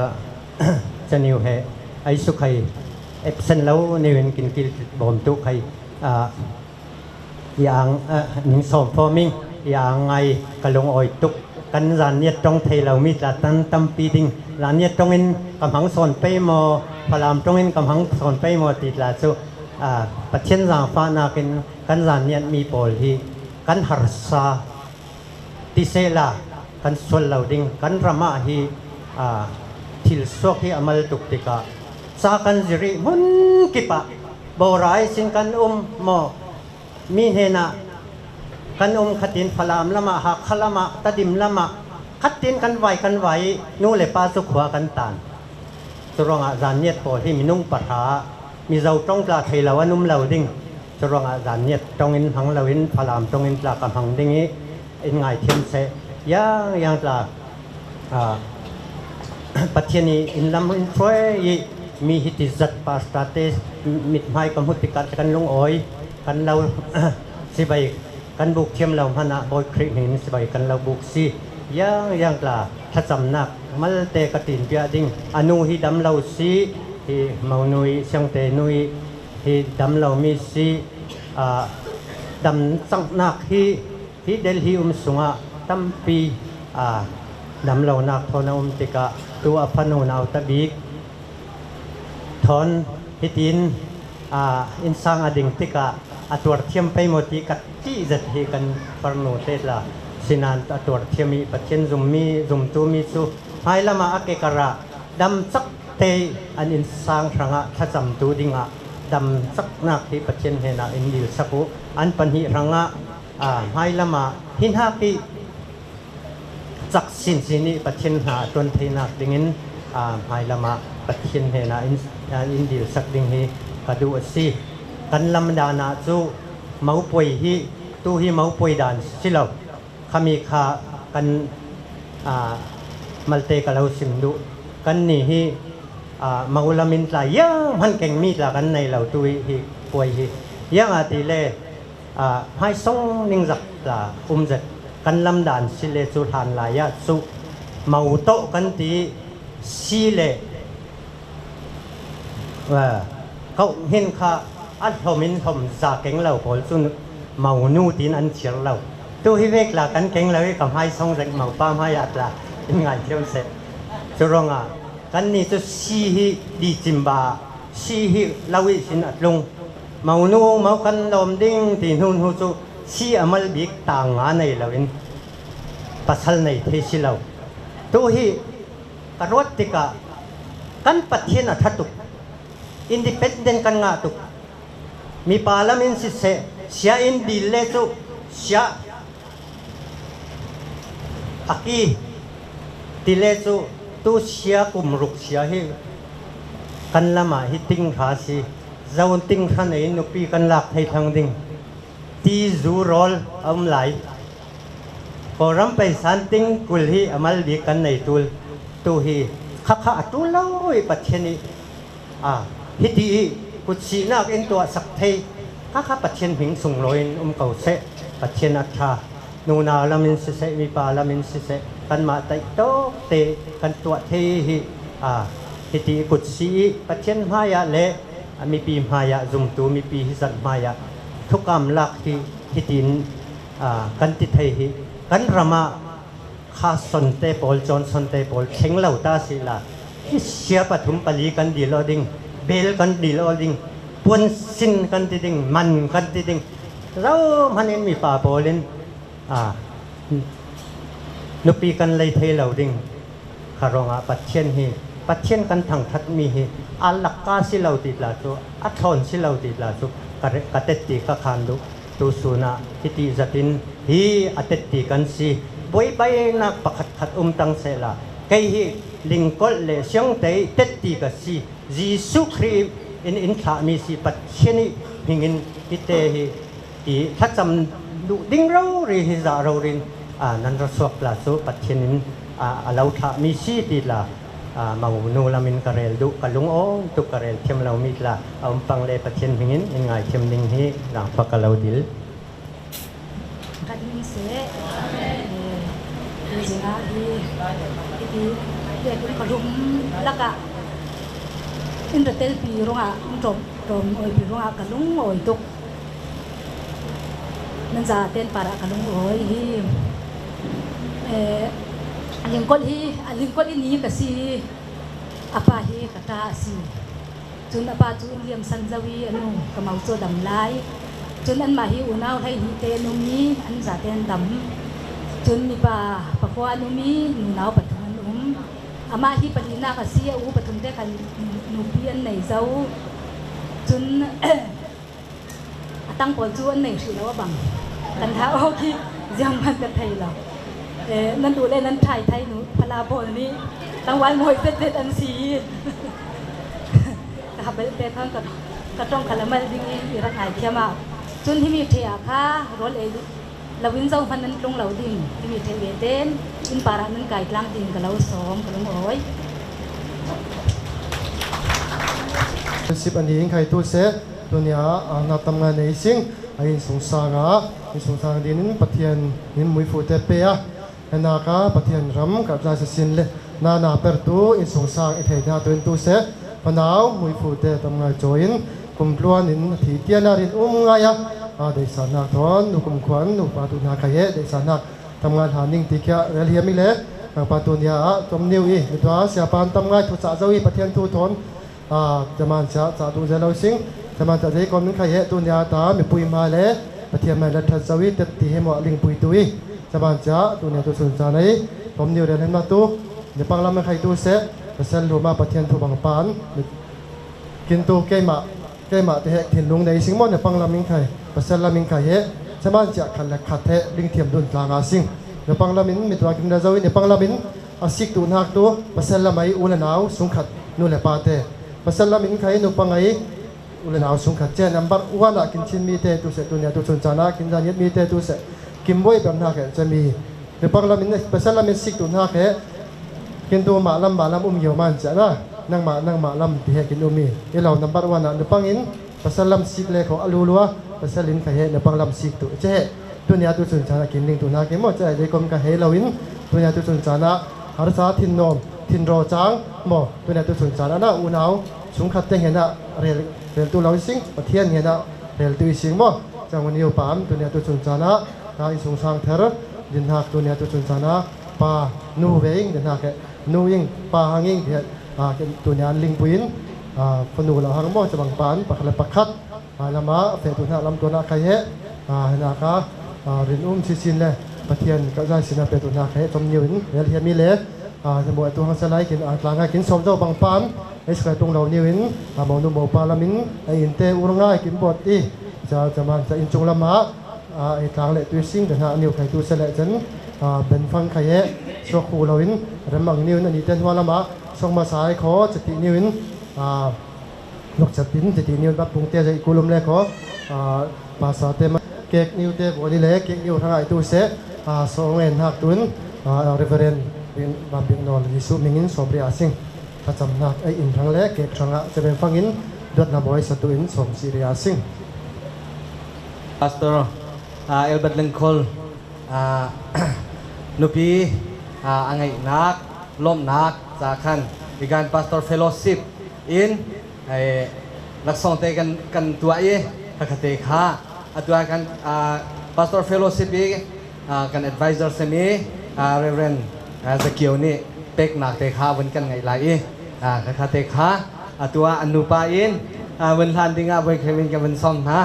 จะนิวเฮไอสุขัยเอฟเซนแล้วนิวินกินกิลบอมตุไขอย่างหนึ่งสองฟอร์มิงอย่างไงกะลงอ่อยตุกกันจานเนียตรงเทเรามีละตันตั้มปีดิงลานเนียตรงอินกำหังสอนไปมอพลามตรงอินกำหังสอนไปมอติดละสุปัจเจนจางฟ้านากินกันจานเนียมีปอลที่กันหัรซาติเซลากันส่วนเหล่าดิงกันรมาฮีทิลโซกีอมลตุกติกาซากันจิริมุนกิปะโบรายสิงกันมอมีเฮนะกันขัดตินพลามละมาหักขละมาตะดิมละมาขัดตินกันไหวกันไหวนู่เลปาสุขวากันตานจรองอาจารย์เนียดปอที่มีนุ่งปัถามีเจ้าต้องปลาไทยเหลานุ่มเหลาดิ่งจรองอาจารย์เนียดตรงอินหังเหลาอินพลามตรงอินปลากำหังดิ่งนี้อินไงเทียมเสยางยางปลาปัจเจนีอินลำอินช่วยมีหิติจัดปาสตาเตมิดไม้กำหุติกัดกันลงอ้อยกันเราสิบกันบุกเทียมเราพนะบอยคริหินสิบกันเราบุกซีย่างย่างปลาถ้าจำนักมัลเตกตินเปียดิ่งอนุฮิดำเราซีฮิเมานุยเชียงเตนุยฮิดำเรามีซีดำจังนักฮิฮิเดลฮิสุงะตั้มปีดำเรานักทนติกะตัวอพนุนาวตะบิกทอน Hitin in sang ading tika atuar thiam pei mo ti ka ti zat hi kan farnu te la sinan atuar thiami Pathian zummi zumtu mi chu hmailama ake kara dam chak te an in sang hranga thlacam tu dinga dam chak nak hi Pathian hena in dil saku an panhi ranga hmailama hin ha ki chak sin sini Pathian hna ton theinak dingin hmailama Pathian hena in dil sak ding hi kadu asi kan lam dana chu mau poi hi tu hi mau poi dan silo khami kha kan malte kalau sim du kan ni hi maulamin tla yang han keng mi tla kan nei lo tu hi poi hi yang a ti le hai song ning zak la zat kan lam dan sile chu han la ya chu mau to kan ti si le wa kau hin kha at homin hom za keng lo pol chu mau nu tin an chiar lo tu hi vek la kan keng lo kam hai song zak mau pa ma ya la in ngai thiam se chu ronga kan ni chu si hi di chimba si hi lawi sin atlung mau nu mau kan lom ding ti nun hu chu si amal bik ta nga nei lawin pasal nei the si lo tu hi karot tika kan Pathian a thatuk independent kan nga tuk mi parliament si se sia in dil le chu sia aki tile chu tu sia kum ruk sia hi kan lama hi ting kha si zaun ting kha nei nu pi kan lak thei thang ding ti zu rol am lai ko ram pai san ting kul hi amal bi kan nei tul tu hi kha kha atu loi Pathian ni a hi ti kut si nak in tua sak thei kha kha Pathian hing sung loin kau se Pathian atha nu na lamin si se mi pa lamin si se kan ma tai to te kan tua the hi a hi ti kut si Pathian ma ya le mi pi ma ya zum tu mi pi hi zat ma ya thukam lak hi hi tin kan ti thei hi kan rama kha son te pol chon son te pol theng lo ta si la hi sia pathum pali kan di lo ding bel kan di lo ding puan sin kan ti ding man kan ti ding rau manin mi pa polin นุปีกันเลยเทเหล่าดิ่งคารองอาปัจเชียนฮีปัจเชียนกันถังทัดมีฮีอัลลักกาสิเหล่าติดลาจูอัทอนสิเหล่าติดลาจูกะเตติกะคันดูตูสุนาฮิติจัตินฮีอเตติกันสีบอยไปนักปะขัดขัดตั้งเสลาไกฮีลิงกอลเลเสียงเตเตติกะสียีสุครีอินอินขามีสีปัจเชียนิหิงินฮิเตฮีตีถ้าจำดูดิ้งเรารีฮิจาเรารินนันรสวกลาสุปัจเชนินอาเลาทามีสีตีลามานูลามินกระเรลดุกะลุงโอตุกกระเรลเทียมเรามีลาอุมปังเลปัจเชนหิงินอินไงเทียมนิ่งฮีหลังฟักเราดิลกันเสดูสินะดีดีเด็กกระลุมลักะอินเตอร์ปีรงอ่ะจบจมโอยปีรงอ่ะกระลุงโอยตุกนั่นจะเต้นปาระกระลุงโอยฮีลิงกอลฮีลิงกอลนี้ก็สิอาปาฮีกตาสิจุนอาปาจุนเลียมสันจวีอนุกำเอาโจดำไลจุนอันมาฮีอุณาวให้ฮีเตนุมีอันจะเต้นดำจุนมีปาปะควานุมีหนูนาวปะทุนอามาฮีปลีนากสีอูปะทุนเตกันนูเปียนในเจ้าจุนตั้งปอจูอันในสีแล้วบังกันท้าโอเคยังมันจะไทยเรานั่นดูเลยนั่นไทยไทยหนูพลาโบนี้ตั้งวันมวยเด็ดอันสีขับไปเตะท่อนกับกระต้องคาราเมลดิ้งอีรักไอเทียมาจุนที่มีเทียค่ะรถเอเราวินเจ้าพันนั้นตรงเราดิ่งที่มีเทเวเตนอินปารานั้นไก่กลางดิ่งกับเราสอมกับเราโอยสิบอันนี้ใครตัวเสตัวนี้อาณาตำงานในสิ่งไอ้สงสาระไอ้สงสารดินปะเทียนนิมมุยฟูเตเปียนาคาปะเทียนรำกับลาสสินเลนานาเปตูอินสงสารอิเทนาตัวตัวเสปนาวมุยฟูเตตำงานจอยน์กุมพลวนินทีเตียนารินอุ้มงายะอาเดสานาทอนนุกุมขวัญนุปาตุนาคายเดสานาทำงานหานิ่งตีเขียเรียมิเลปาตุนยาจมนิวอีมิตัวเสียปานทำงานทุสะเจ้าอีปะเทียนทุทน Chaman cha cha tu zelo sing chaman cha dei kom khai he tu nya ta mi pui ma le pathian mai la tha zawi tet ti he mo ling pui tui chaman cha tu nya tu sun cha nei tom niu ren na tu ne pang lam khai tu se pasal lu ma pathian thu bang pan kin tu ke ma ke ma te he thin lung nei sing mo ne pang lam ing khai pasal lam ing khai he chaman cha khan la khat he ling thiam dun tlanga sing ne pang lam in mi twa kin da zawi ne pang lam in asik tu nak tu pasal lamai ulanau sungkhat nu le pa te pasal lam in khai nu pangai ulanau sungkhat che number 1 a kin chin mi te tu se tu nya tu chun chana kin jan yet mi te tu se kim boi bam na ke chami ne pang lam in pasal lam in sik tu na ke kin tu ma lam ma lam yo man cha na nang ma lam ti he kin umi e lo number 1 a ne pang in pasal lam sik le ko alu lua pasal in khai he ne pang lam sik tu che tu nya tu chun chana kin ling tu na ke mo cha le kom ka he lo in tu nya tu chun chana har sa thin nom thin ro chang mo tu nya tu chun chana na u nau sung khat te he na rel rel tu lo sing pathian he na rel tu sing mo chang ni pam tu nya tu chun chana ta in sung sang ther din hak tu nya tu chun chana pa nu veing din hak nu ing pa hanging he a tu nya ling puin a phanu lo hang mo chabang pan pakhala pakhat lama fe tu na lam tu na khai he a na ka rin si sin le pathian ka zai sina pe tu na khe chom niu in rel hiami le a mo tu hang salai kin a tlanga kin som zo bang pam es kai tung lo niu in a mo nu mo pa lamin a in te urngai kin bot i cha chaman cha in chung lama a e tlang le tu sing da na niu khai tu sele chen a ben phang khai he so khu lo in ramang niu na ni ten wa lama song ma sai kho chati niu in a nok chatin chati niu ba pung te jai kulum le kho a pa sa te ma kek niu te boni le kek niu thangai tu se a so ngen hak tun reverend bin bam bin nol jisu mingin sobri asing thacham nak ai in thang le kek thanga cheben fangin dot na boy satu in som si ria sing Pastor Albert Lingkol nupi angai nak lom nak cha khan igan pastor fellowship in ai laksong te kan kan tua ye khate kha atua kan pastor fellowship i kan advisor semi Reverend Zakio ni pek nak te kha wan kan ngai lai i kha te kha atua anupa in wan hlan dinga boy khewin ka wan som na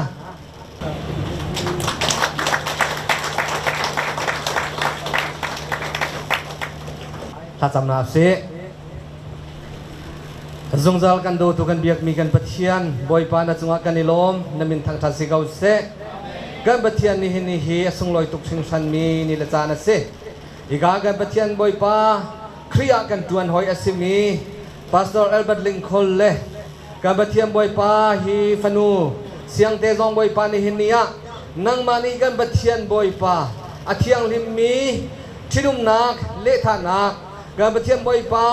ถ้าจำนาสิจงจัลกันดูทุกันเบียกมีกันปะเทียนบอยปานะจงกันนิลมนมินทางทันสิเกาเสกันปะเทียนนี่นี่ฮีสงลอยตุกชิงชันมีนี่ละจานะสิอีกากันปะเทียนบอยปาครียกันตวนหอยอสิมี Pastor Albert Lincoln เลกันปะเทียนบอยปาฮีฟนูเสียงเตจงบอยปานี่หินนี่ยนังมานี่กันปะเทียนบอยปาอาเทียงลิมมีทิดุมนักเลทานักกันปะเทียนบอยปา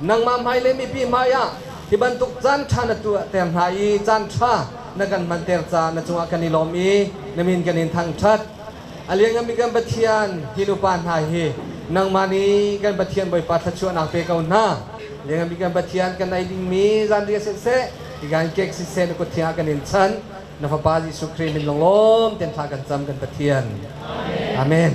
นังมาไม่เลมีปีมายะที่บรรทุกจันทานตัวเต็มหายจันทรานักกันมันเตอร์จานัจงกันนิลมอีนมินกันอินทางชัดอาเลียงมีกันปะเทียนฮินุปานหายฮีนังมานีกันปะเทียนบอยปาทัชชวนักเปกเอาหน้าเลียงมีกันปะเทียนกันในดิงมีจันเดียเสเสอีกันเก็กซิเซนกุเทียกันอินชันนฟ้าปาจิสุครีมินลงลมเต็มทากันจำกันปะเทียนอาเมน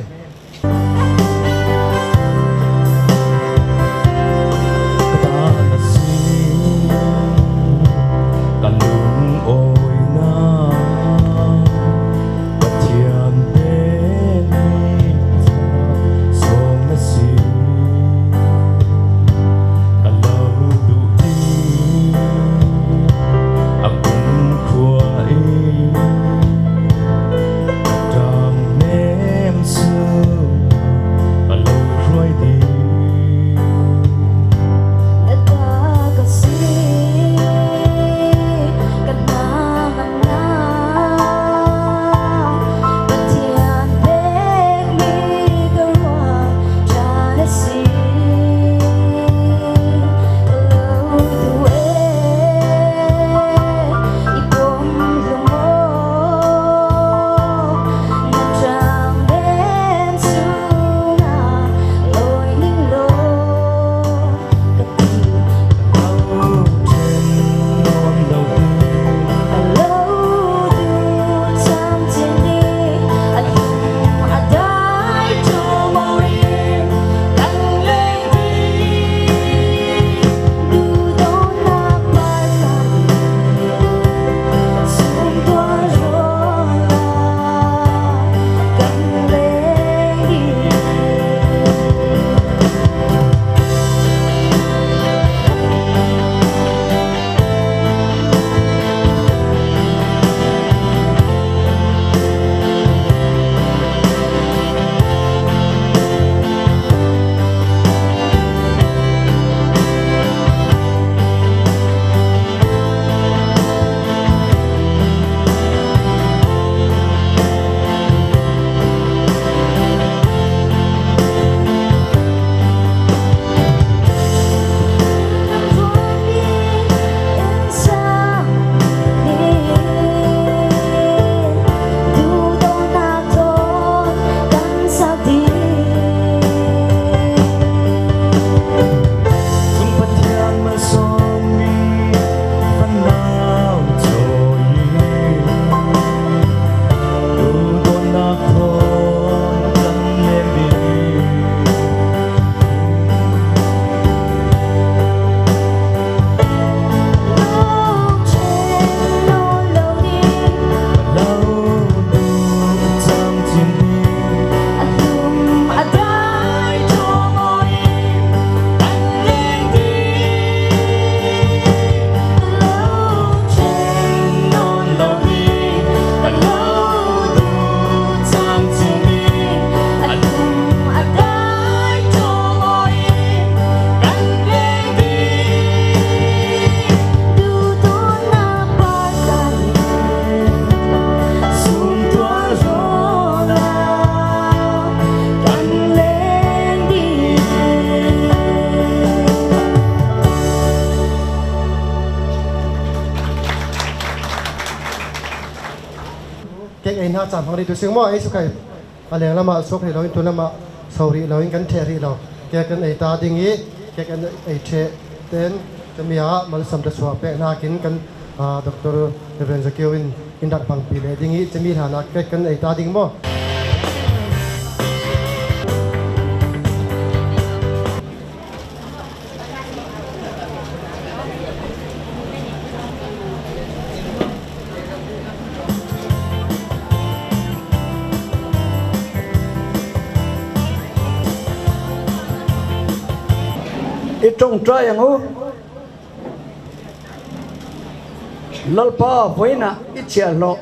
Damn soon. Cake ei na caan hmang rih tu sing mo ei su kai a leng lama sok ri lo in tu lama so ri lo in kan the ri lo cake kan ei ta ding i cake an ei the ten kami ah malsam ta suwa pe na kin kan Dr. Reverend Zakio in in rak bang pi le ding i chami hna na cake kan ei ta ding mo. I ṭongṭai ang u. Lalpa voina i chiahhlawh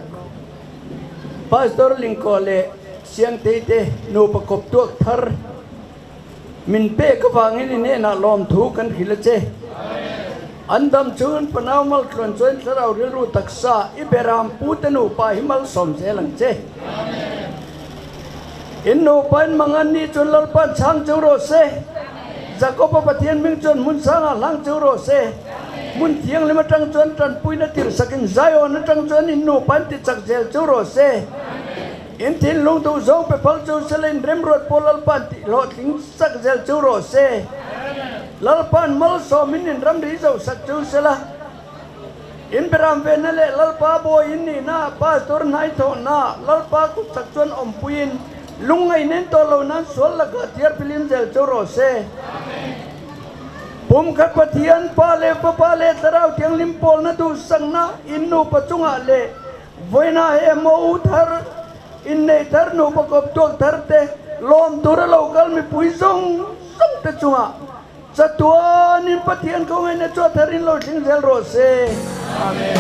Pastor Lingko le Siangtei te nupa kop tuak thar Min pek avangin i hnenah lawmthu kan hrilh a che. An dam chun panau maltluan chuan thlarau rilru taksa i beram pu te nupa hi malsawm zel ang che. In nupa in mangan ni chuan Lalpa'n chhang cheu rawh se. Jakob-a Pathian hming chuan hmun sangah hlang cheu rawh se. Hmun thianghlim atang chuan tanpuina tirhsakin Zion atang chuan in nupa in tichak zel cheu rawh se. In thinlung duh zawng pe phal chu sela in remruat pawh Lalpa'n tih hlawhtling sak zel chu rawh se. Lalpa'n malsawmin in ramri zo sak chu sela. In beram vena leh Lalpa bawi in nihna, pastor hnai thawhna, Lalpa kut sak chuan awmpuiin lungngaih nen tawh lo nan sual lakah thiar philim zel chu rawh se. Pumkhat Pathian, Pa leh Fapa leh Thlarau Thianghlim pawlna duhsakna in nupa chungah leh Vawiinah he mo u thar, inneih thar, nupa kawp tuak thar te, lawm tura lo kal mipui zawng zawng te chungah chatuanin Pathian khawngaihna chu a tharin lo thleng zel rawh se. Amen.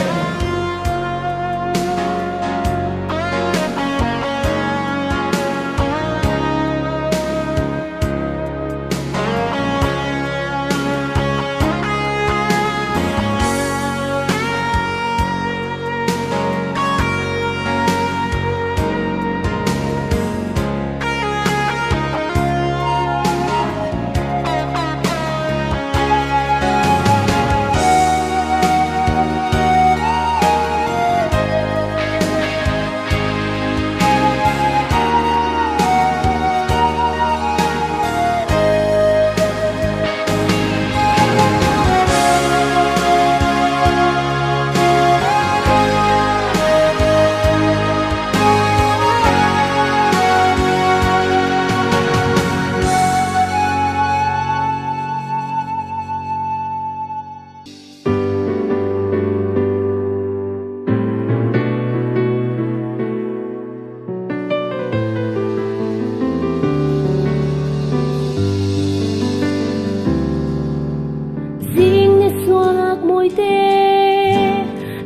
Zing ni suak mawite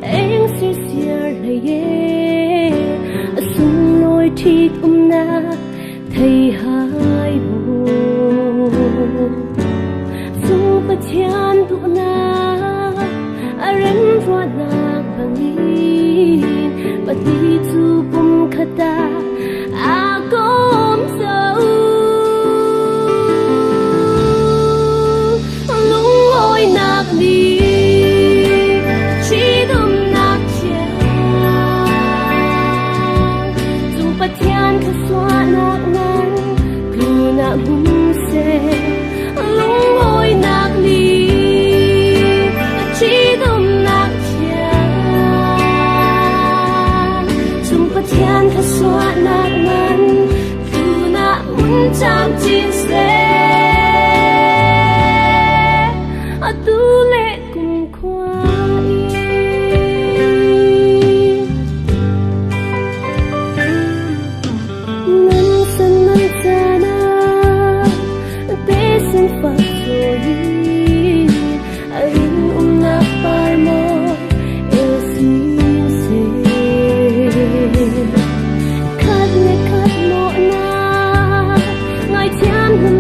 eng sirsiar hlei e a sunglawi ṭhit umnak thei hai maw Cung Pathian duhnak a remruatnak bangin pahnih cu pumkhat ah aa kom zo. Lungawinak nih ṭhitumnak thiang cu Pathian thluachuahnak nan tlun ah hmun seh. Lungawinak nih ṭhitumnak thiang cung Pathian thluachuahnak nan tlun ah hmun camcin seh. Atu le kumkhua in. Nan san nan caan ah tesin fak cawi a rin umnak par maw el sin seh. Khat le khat mawhnak ngaithiam hun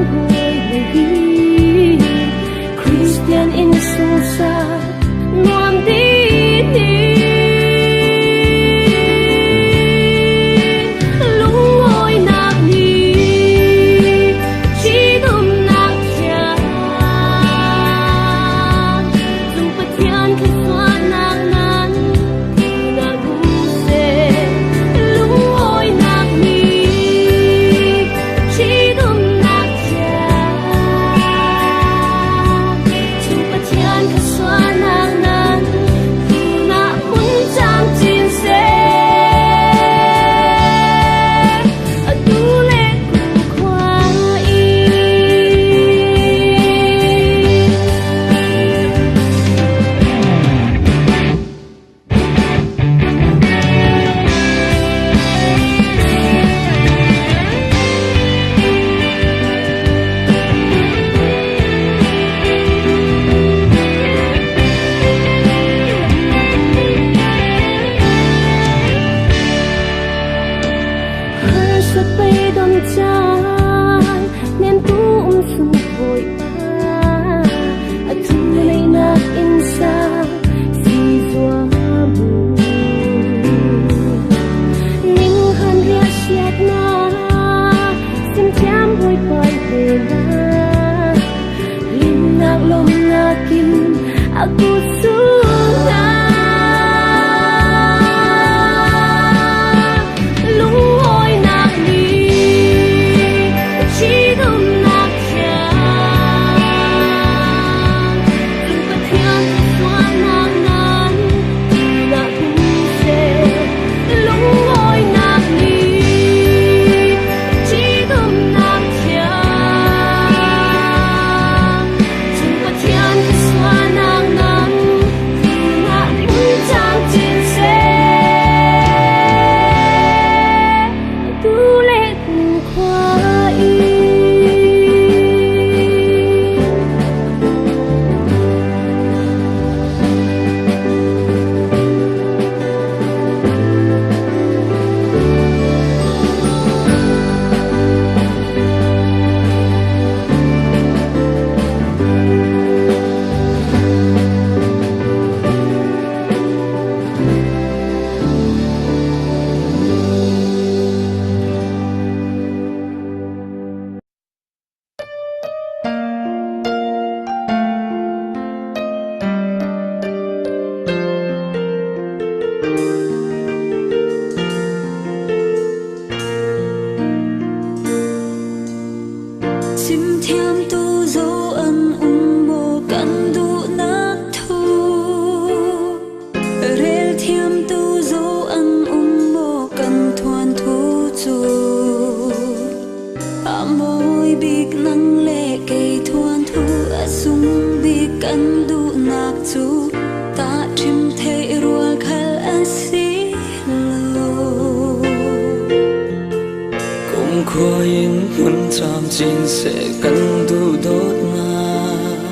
Kum khua in hmun camcin seh kan duhdawtnak.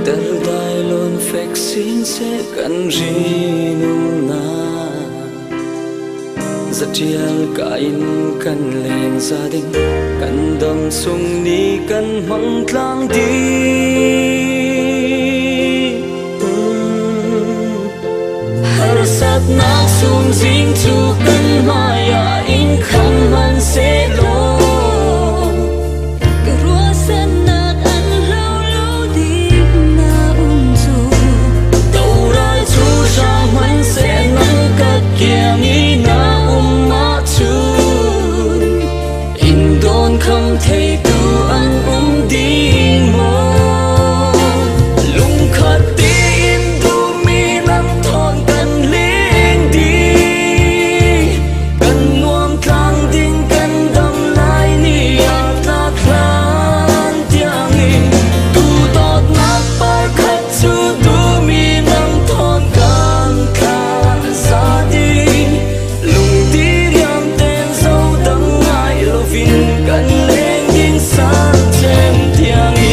Dardai lawn fek sin seh kan rinumnak. Zatial ka in kan leng za ding kan dam sung ni kan hmang tlang ding. Harsatnak sum zing cu kan hmai ah in kham hmanhsehlaw Ka ruahsannak an hlo lo ding na um cu. Doral cu hrang hmanhseh nang ka kiang i na um ahcun in dawn kham theitu an um ding maw? Lungkhat tein duhmi nang thawn kan leng dih. Kan nuam tlang ding kan dam lai ni ah tlak hlan tiangin. Duhdawtnak par khat cu duhmi nang thawn kan thla za ding. Lungti riam ten zo dang ngai lovin kan leng ding san chem tiangin.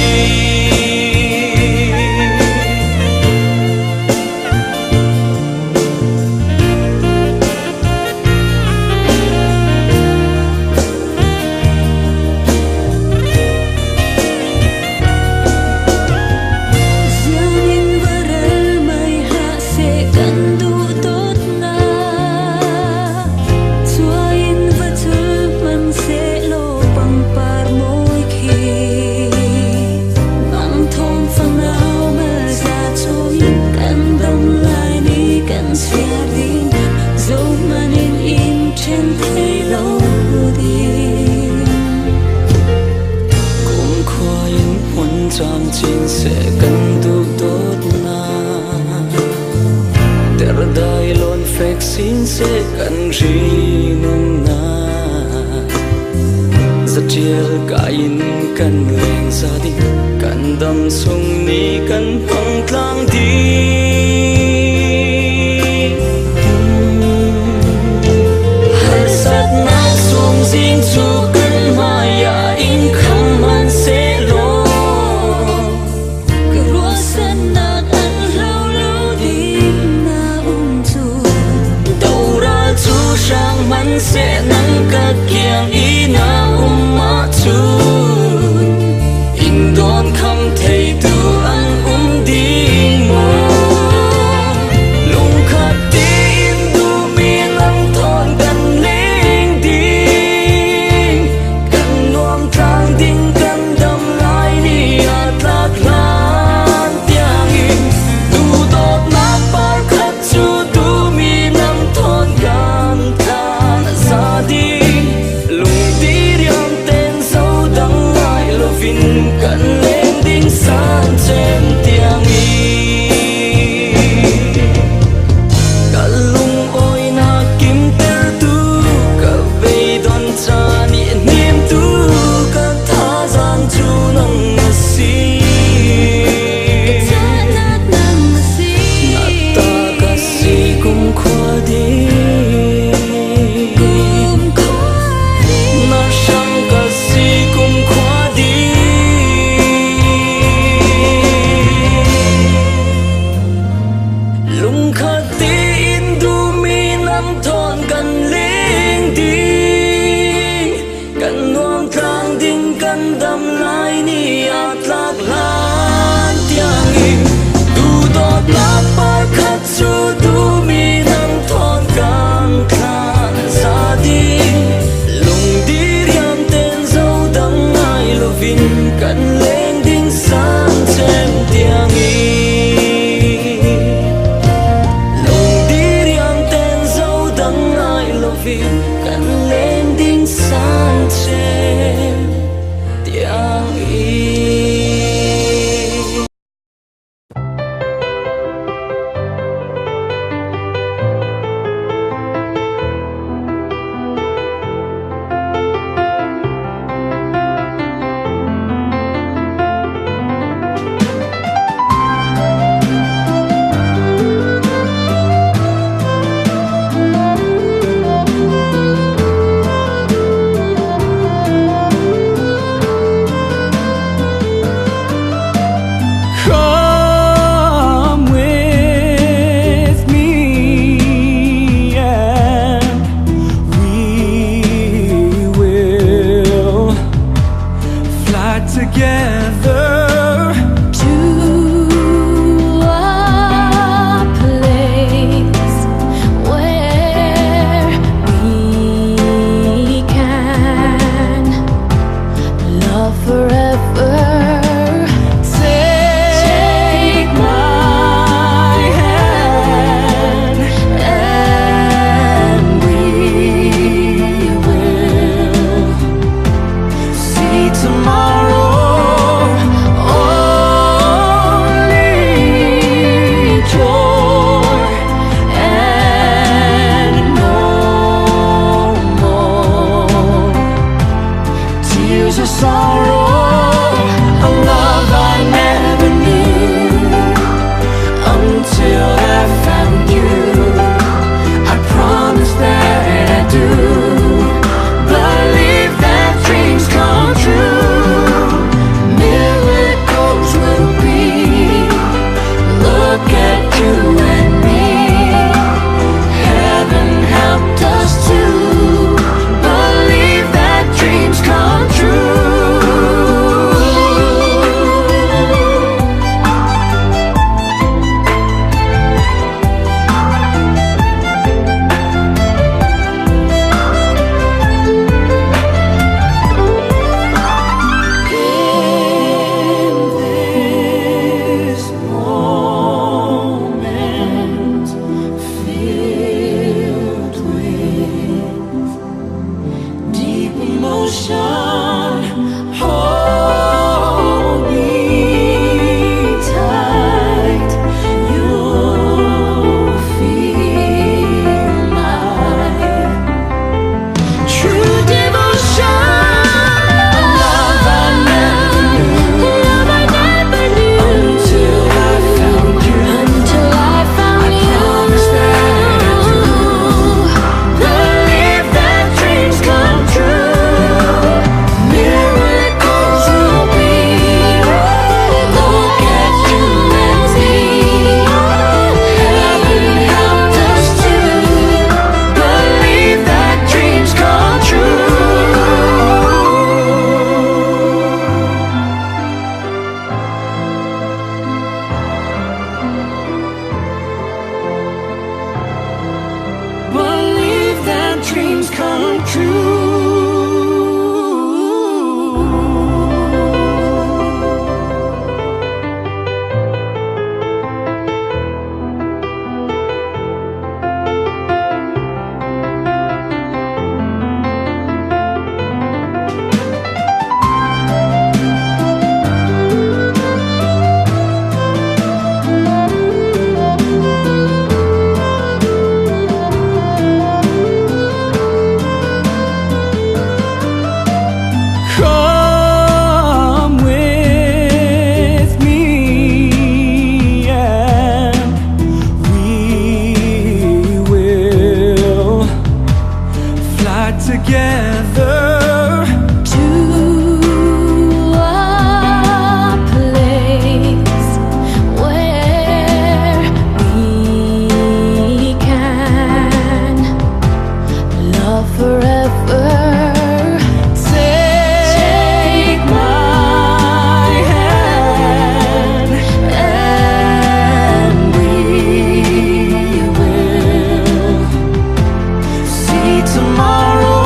Ziangin varal mai hlah seh kan duhdawtnak. Cuai in va cul hmanhsehlaw pangpar mawi khi. Nang thawng fanau malza chungin kan dam lai ni kan siar ding. Zohmanh in in ṭhen thei lo ding. Kum khua in hmun camcin seh kan duhdawtnak. Dardai lawn fek sin seh kan rinumnak. Zatial ka in kan leng za ding kan dam sung ni kan hmang tlang ding. Harsatnak sum zing cu kan hmai ah in kham hmanhsehlaw Ka ruahsannak an hlo lo ding na um cu. Doral cu hrang hmanhseh nang ka kiang i na um ahcun in dawn kham theitu an um ding maw? Lungkhat tein duhmi nang thawn kan leng ding. Kan nuam tlang ding kan dam lai ni ah tlak hlan tiangin. Duhdawtnak par khat cu duhmi nang thawn kan thla za ding. Lungti riam ten zo dang ngai lovin kan leng ding san chem tiangin. Ka lung oi na kim ter tu ka beidon caan i hnem tu ka thazaang cu nang na si. Ka cahnak nang na si. Na ta ka si kum khua ding. Kum khua ding. Na hram ka si kum khua ding. Lungkhat tein duhmi nang thawn kan leng ding. Kan nuam tlang ding kan dam lai ni ah tlak hlan tiangin. Duhdawtnak par khat cu duhmi nang thawn kan thla za ding. Lungdi riam ten zo dang ngai lovin kan leng ding san chem tiangin. Lungdi riam ten zo dang ngai lovin kan leng ding san chem tiangin. Sorrow, a love I never knew until I found you. I promise that I do believe that dreams come true. Miracles will be. Look at you and me. Heaven helped us to believe that dreams come true. In this moment filled with deep emotion, hold me tight. You'll feel my true devotion. Love I never knew, Love I never knew until I found you. until I found I promise that I do believe that dreams come true. Miracles will be. Look at you and me. Heaven helped us to believe that dreams come true. Believe that dreams come true. Come with me and we will fly together. To a place where we can love forever. Take my hand and we will see tomorrow.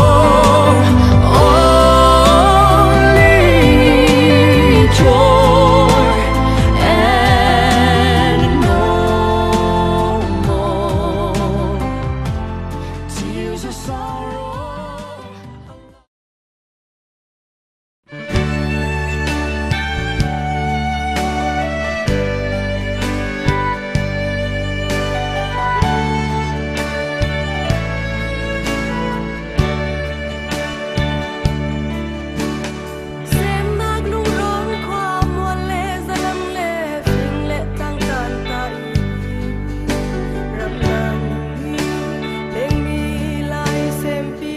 Only joy and no more tears of sorrow. Semnak lungron khua mual le zalam le fing le tang tan ta i ram nang leng mi lai sem pi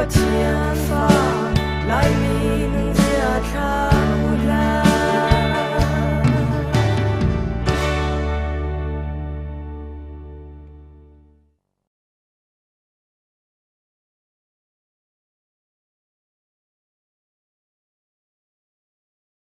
Pathian fa.